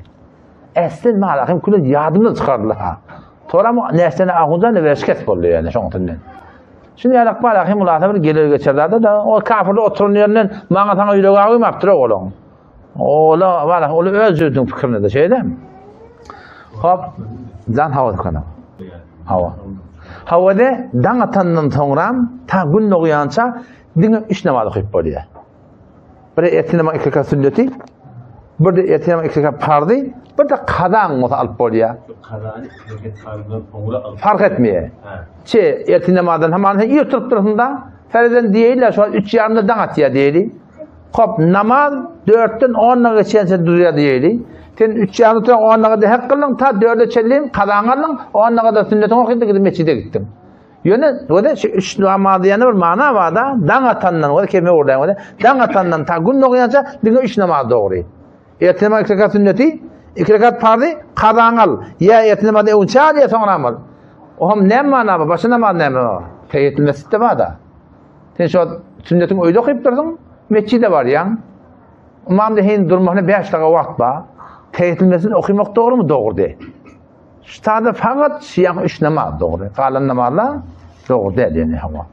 Äslen malahym külli ýadymdan çykardylar. Soram näsene ahundan weşkes boldy ýöne şoň üstünden. Şuny ýalak malahym ulasa bir geler geçerlerde da o kafirler oturan ýerinden maňa saňa ýürek agymapdyr ogluň. Ola wala ol öz jübütiniň pikirinde de şeýle. Hop, jan hawa dükana. Hawa. Hawada daň atandan soňram ta gün dogýança diňe 3 namaz okyp bolýar. Bir ertir namaz 2 rekat sünneti, bir de ertir namaz 2 rekat parzy, bir de kazaň bolsa alyp bolýar. Kazany 2 rekat farzdan soňra alyp. Fark etmeýär. Çe ertir namazdan haman sen ir turup dursun da. Ferezen diýeýler, şo üç ýarymda daň atýar diýeli. Hop, namaz dörtden on daga geçýänçä durýar diýeli. Sen üç ýarymda turan on daga hek kyldyň, ta dörde çenli kazaňy aldyň, on daga sünnetiňi okydyň, gidip mesjide gitdiň. Ýöne, göze şu üç namaz diýende bir mana bar-da, daň atandan, göze keme urlaýan, göze, daň atandan ta gün dogýança diňe üç namaz dogry. Ertir namaz iki rekat sünneti, iki rekat parzy, kazaňy al. Ýa ertir namazdan öňçä al, ýa soňra al. O hem näme mana bar, başga namaz näme bar? Tehiýetül mesjid-de bar-da. Sen şu sünnetiňi öýde okyp dursuň, mesjide barýaň. Ymam dehin durmagyna 5 daga wagt bar. Tehiýetül mesjid okymak dogrumy? Dogry. Şu taýda fakat şiýaň üç namaz dogry. Galan namazlar dogry däl ýene hawa.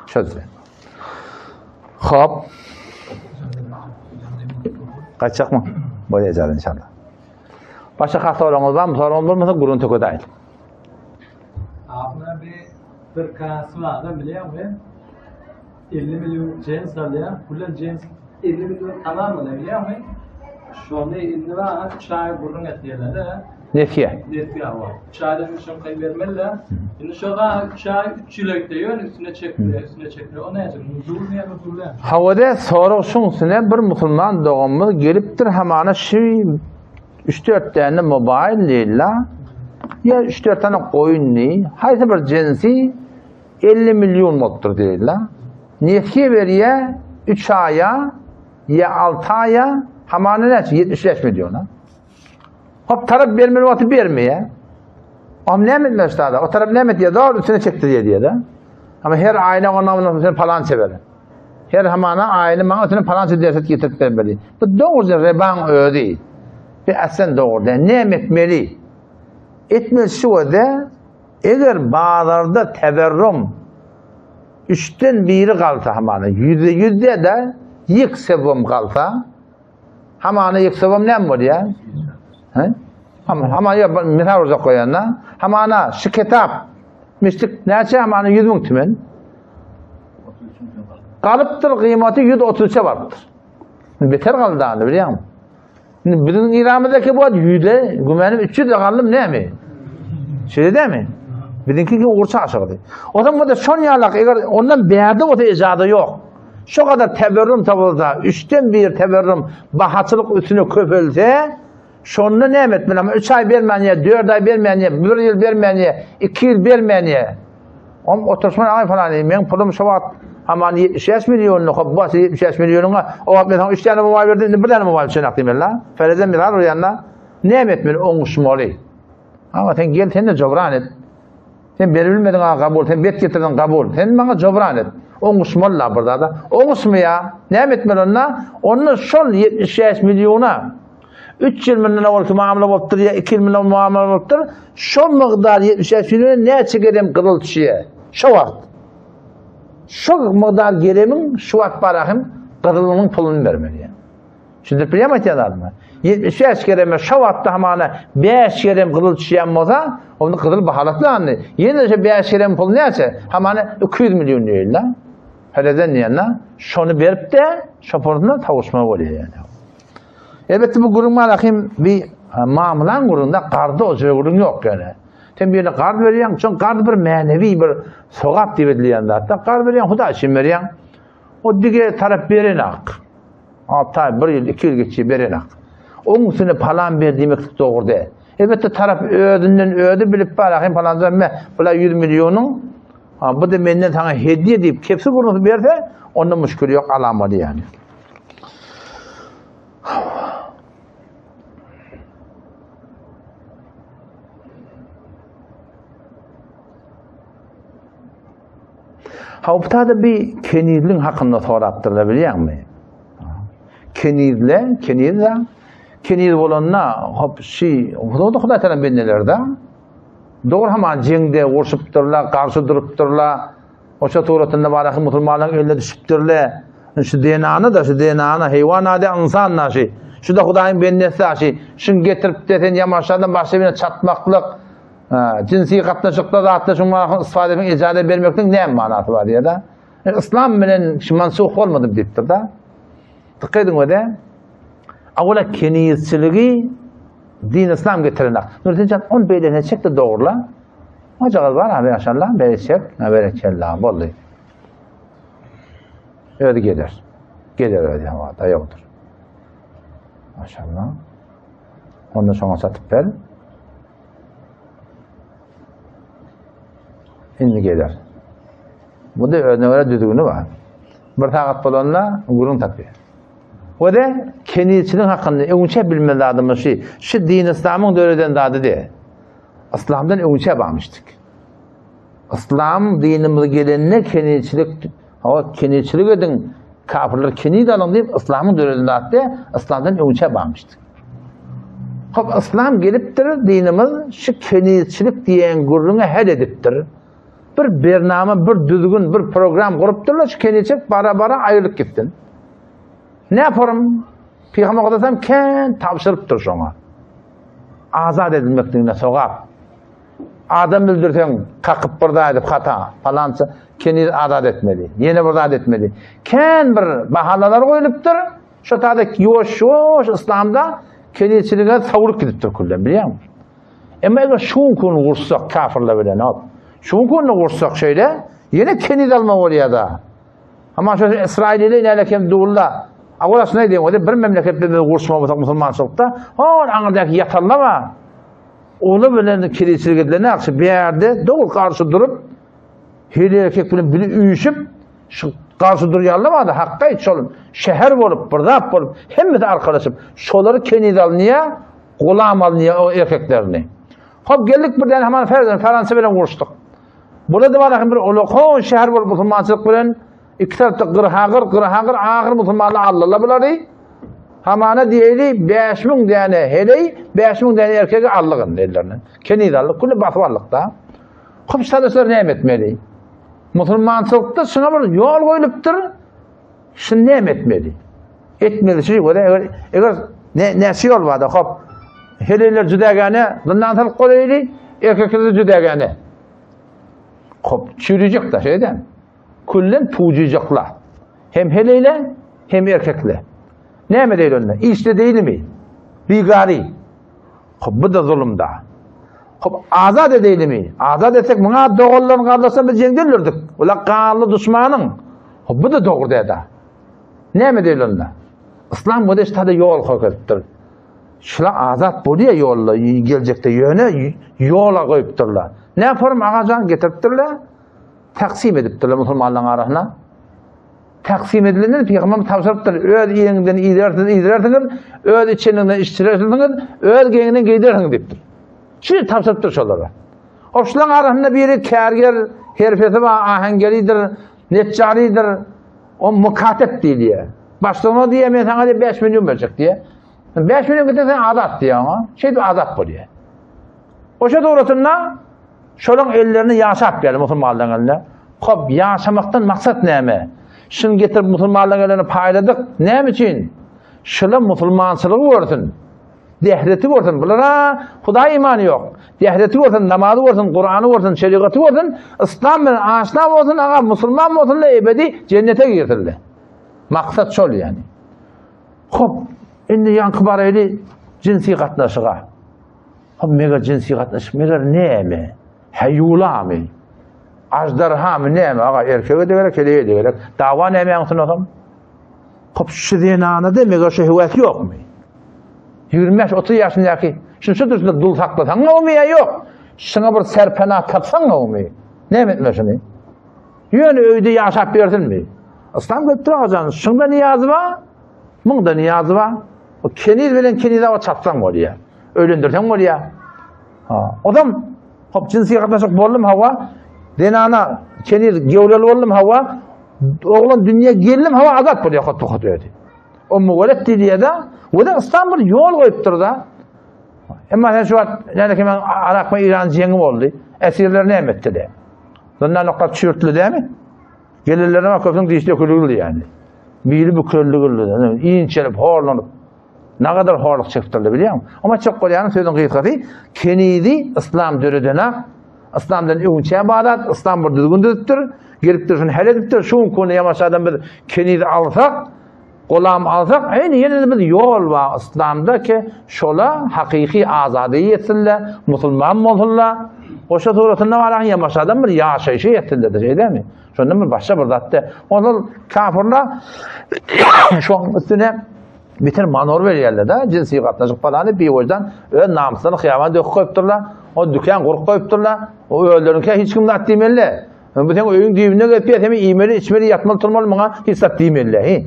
Şöyle. Hop. Gaçjakmy? Bolýar inşallah. Başga has soragyňyz barmy? Soragyňyz bolmasa gürrüň tökedäýin. Abla bir bir kasy bar da bilýäňmi? 50 million jens alýar. Bulan jens 50 million tamam bolýar bilýäňmi? Şony indi bar üç aý gürrüň etýärler. Nesiýe. Nesiýe bar. Üç aýdan üçin kaý bermeliler. Indi şo da üç aý üç ýyl ötdi ýöne üstüne çekilýär, üstüne çekilýär. O näce? Nuzul ýa nuzul ýa? Hawada sorag şuň üstüne bir musulman doganymyz gelipdir hamana şu üç-dört däne mobaýl diýilla, ýa üç-dört tane goýun diý, haýsy bir jensi 50 million bolupdyr diýilla. Nesýe berýä 3 aýa ýa 6 aýa hamana näçe 75 milliona. Hop tarap bermeli wagty bermeýä. Am näme etmeli ştada? O tarap näme etýär? Dogry üstüne çekdirýär diýýär-de. Ama her aýna ondan sen palança ber. Her hamana aýny maňa üstüne palança derset getirip bermeli. Bu dogruja rebaň özi. Bir aslen dogry däl. Näme etmeli? Etmeli şu wada eger bazarda teberrum üçden biri galsa hamana yüzde yüzde de yek sebum galsa Hamana ýyksabam näme bolýar? He? Hama, hama ýa misal urjak goýanda, hamana şu kitap mislik näçe hamana 100 müň tümen. Galypdyr gyýmaty 133-e barypdyr. Beter galdy any bilýäňmi? Indi biziň İranymyzdaki bu 100-e, gümenim 300-e galdym näme? Şeýle dämi? Biziňki ki ugur çaşyrdy. O zaman da şon ýalak eger ondan bärde bolsa ejada ýok. Şo kadar teberrum tapylsa, üçden bir teberrum bahaçylyk üstüne köpelse, şonda näme etmeli? Ama 3 ay bermän ýa, 4 ay bermän ýa, 1 ýyl bermän ýa, 2 ýyl bermän ýa. Om oturşman aý falan, meň pulum şo wagt aman 75 millionly, hop bas 75 millionyňa, o wagt men saňa 3 tane mobaýl berdim, indi bir tane mobaýl üçin akdym la. Ferezem misal urýanda näme etmeli? Oňuşmaly. Ama sen gel sen de jobran et. Sen beribilmediň a kabul, sen bet getirdiň kabul. Sen maňa jobran et. Oňuşmaly la bir zada. Oňuşmaýa. Näme etmeli onda? Onda şol 75 milliona 3 ýyl mundan owalky muamala bolupdyr ýa 2 ýyl mundan muamala bolupdyr. Şol mukdar 75 milliona näçe gerem gyzyl düşýär? Şo wagt. Şol mukdar geremiň şu wagt barahym gyzylynyň puluny bermeli. Düşündirip bilýärmi aýtýan zadymy? 75 gereme şo wagtda hamana 5 gerem gyzyl düşýän bolsa, onda gyzyl bahalatly andy. Ýene şo 5 gerem pul näçe? Hamana 200 million diýildi. Hereden diýende, şony berip-de, şo puluna tawuşma bolýar ýani. Elbetde bu gürrüň bar ahim bir mamlaň gürrüňde garda o gürrüň ýok ýani. Sen birine gard berýäň, şoň gard bir mänewi bir sogap diýip edilýän zatda. Gard berýäň, Hudaý üçin berýäň. O dige tarap berenak. Alty aý, bir ýyl, iki ýyl geçýär, berenak. Oň üstüne palan ber diýmeklik dogry däl. Elbetde tarap özünden özi bilip bar, ahim palanca me, bula 100 millionyň, bu da menden saňa hediýe diýip kepsi gurmasy berse, onda müşkil ýok, alamaly ýani. Hawptada bir kenizliň hakynda sorapdyrlar bilýäňmi? Kenizle, kenizle, keniz bolanda hop şi, Huda Huda tarap bendelerde. Dogry haman jeňde urşupdyrlar, garşy durupdyrlar. Oşa suratynda baraky musulmanlaryň eline düşüpdirler. Şu denany da, şu denany, heýwan ady, ynsan da şu. Şu da Hudaýyň bendesi da şu. Şuny getirip de sen ýamaşadan başga birine çatmaklyk, Jynsy gatnaşykda zatda şuň maňa istifade etmek ejazet bermekligiň näme manasy bar diýýär-de. Yslam bilen şu mansuh bolmady diýipdir-de. Dikkat ediň öde. Awala kenizçiligi din yslam getiren. Nursenjan on beýlesine çek-de dogurla. Ajagaz bar abi maşallah, bereçek, berekella boldy. Özi geler. Geler özi hawa, daýawdyr. Maşallah. Onda şoňa satyp ber. Indi geler. Bu da özüne göre düzgüni bar. Bir sagat bolanda gürrüň tapýar. O da kenizçiligiň hakynda öňçe bilmez zadymyz şu. Şu din yslamyň döreden zady de. Yslamdan öňçe barmyşdyk. Yslam dinimiz gelende kenizçilik, hawa kenizçilik ediň, kafirler keniz alyň diýip yslamyň döreden zady de, yslamdan öňçe barmyşdyk. Hop yslam gelipdir dinimiz şu kenizçilik diýen gürrüňe hel edipdir. Bir bernama, bir düzgün, bir program gurupdyrlar, şu kenizçilik bara-bara aýrylyp gitsin. Ne yaparım? Peygamber Aleyhisselam kän tabşyrypdyr şoňa. Azat edilmekligine sogap. Adam öldürseň, kakyp bir zat edip hata, falança keniz azat etmeli. Ýene bir zat etmeli. Kän bir bahanalar goýlupdyr. Şo taýda ýuwaş-ýuwaş yslamda kenizçilige sowrup gidipdir küllen, bilýäňmi? Emma eger şuňkuny gursak kafirler bilen, hop. Şuňkuny gursak şeýle, ýene keniz alma bolýar-da. Amma şo Ysraýyly näle kem dugulla. Awala şuna diýen bolsa bir memleket bilen biz gurşmasak musulmançylykda, hol aňyrdaky ýatanlar bar. Olar bilen kenizçilik edilen akşy bärde dogry garşy durup, her erkek bilen bile üýşüp, şu garşy durýanlar bardy, hakda şol şäher bolup, bir zat bolup, hemmesi arkalaşyp, şolary keniz alynýar, gulam alynýar o erkeklerini. Hop geldik birden hemen ferden Fransa bilen uruşdyk. Burada da var bir ulakon şäher bolup musulmançylyk bilen iki tarapda gyrhagyr, gyrhagyr ahyr musulmanlar aldylar bulary. Hamana diýeli 5000 däne heleý, 5000 däne erkegi aldyk indi ellerinden. Keniz aldyk, külli basyp aldyk da. Hop sadaşlar näme etmeli? Musulmançylykda şuna bir ýol goýlupdyr. Şunu näme etmeli? Etmeli şey göre eger eger ne näçe ýol bar da hop. Heleýler jüdägäne zyndan salyp goýaýly, erkekler jüdägäne. Hop, çürüjek da şeyden. Küllen pujyjakla. Hem heleýle, hem erkekle. Näme diýil onda? Işde diýilmi? Bigari. Hop, bu da zulum da. Hop, azat edeýlimi? Azat etsek muňa doganlaryň gardaşlaryny biz jeňde öldürdik. Ular ganly duşmanyň. Hop, bu da dogry däde. Näme diýil onda? Yslam gödeş tada ýol görkezipdir. Şula azat bolýar ýolda geljekde ýöne ýola goýupdyrlar. Ne form agajan getiripdirler? Taksim edipdirler musulmanlaryň arasyna. Taksim edilenden pygamberimiz tabşyrypdyr. Öz iýeniňden iýersiňiz, iýdirersiňiz, öz içeniňden içdirersiňiz, öz geýeniňden geýdirersiňiz diýipdir. Şu tabşyrypdyr şolara. Hoşlaň arasynda biri kärger, herfesi bar, ahengeridir, neçjarydyr. O mukatep diýilýär. Başlygyna diýýär, men saňa diýip 5 million berjek diýýär. 5 million getirseň azat diýýär oňa. Şeýdip azat bolýar. Oşa dogrusynda Şolaň ellerinde ýaşap geldi musulmanlaryň elinde. Hop, ýaşamakdan maksat näme? Şuny getirip musulmanlaryň ellerine paýladyk. Näme üçin? Şular musulmançylygy görsün. Dehreti görsün. Bulara Hudaý imany ýok. Dehreti görsün, namazy görsün, Kurany görsün, şerigaty görsün, yslam bilen aşna bolsun, aga musulman bolsun da ebedi cennete girsinler. Maksat şol ýani. Hop, indi ýaňky baraýly jinsi gatnaşyga. Hop meger jynsy gatnaşyk meger näme? Heýulamy? Aždarhamy näme? Aga erkege de gerek, heleýe de gerek. Dawa näme ýaňsyn Hop şu zenana-da meger şu höwes ýokmy? 25-30 ýaşyndaky şunu şu durşunda dul saklasaň gowmy ýa ýok? Şuňa bir serpena tapsaň gowmy? Näme etme şuny? Ýöne öýde ýaşap bersinmi? Yslam görüp dur agajan, şuňda niýazy bar, muňda niýazy bar. O keniz bilen kenize çatsaň bolýar. Öýlendirseň bolýar. Ha, odam hop jynsy gatnaşyk boldum hawa. Zenana keniz gewreli boldum hawa. Oglan dünýä geldim hawa azat bolýar hot hot ödi. O muwalet diýýär-de, o da yslam bir ýol goýupdyr da. Emma sen şu wagt näme kim Arak we Iran jeňi boldy. Esirler näme etdi? Zyndan oklap çürtli dämi? Gelenlerine bak köpüň dişi döküldi ýani. Biri büküldi, inçelip, horlanyp. Nagadar horluk çekipdirler bilýäňmi? Amma çok bolýanyň sözüň gysgasy, kenizi yslam döredenak, yslamdan öňçä badat, yslam bir düzgün düzüpdir, gelipdir şuny hal edipdir, şu gün kony ýamaşadan biz kenizi alsak, Gulam alsak, eýni ýene-de bir ýol bar yslamda ki, şola hakyky azady ýetsinler, musulman bolsunlar. Goşa suratynda baraň ýamaşadan bir ýaşaýşy ýetsinler, şeýdemi? Şondan bir başga bir zat da. Ondan kafirler şoň üstüne bitir manor berýärler da, jinsi gatnaşyk falany biwajdan öz namyslaryny hyýaban döküp goýupdyrlar. O dükan gurup goýupdyrlar. O özleriňkä hiç kim zat diýmeli. Bu seň öýüň düýbüne gelip ýa seni iýmeli, içmeli, ýatmaly, turmaly muňa hiç zat diýmeli. Hi.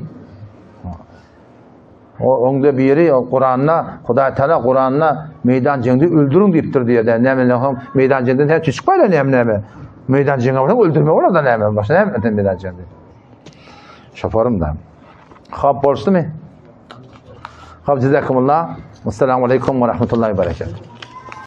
O oňda biri o Kuranda Hudaý Taala Kuranda meýdan jeňde öldüriň diýipdir diýýär. Näme näme meýdan jeňde näme çykyp barýar näme näme. Meýdan jeňe barsaň öldürme bolar da näme başga näme eden meýdan jeňde. Şofarym da. Hop bolşdumy? Hop jazakumullah. Assalamu alaykum we rahmetullahi we berekatuh.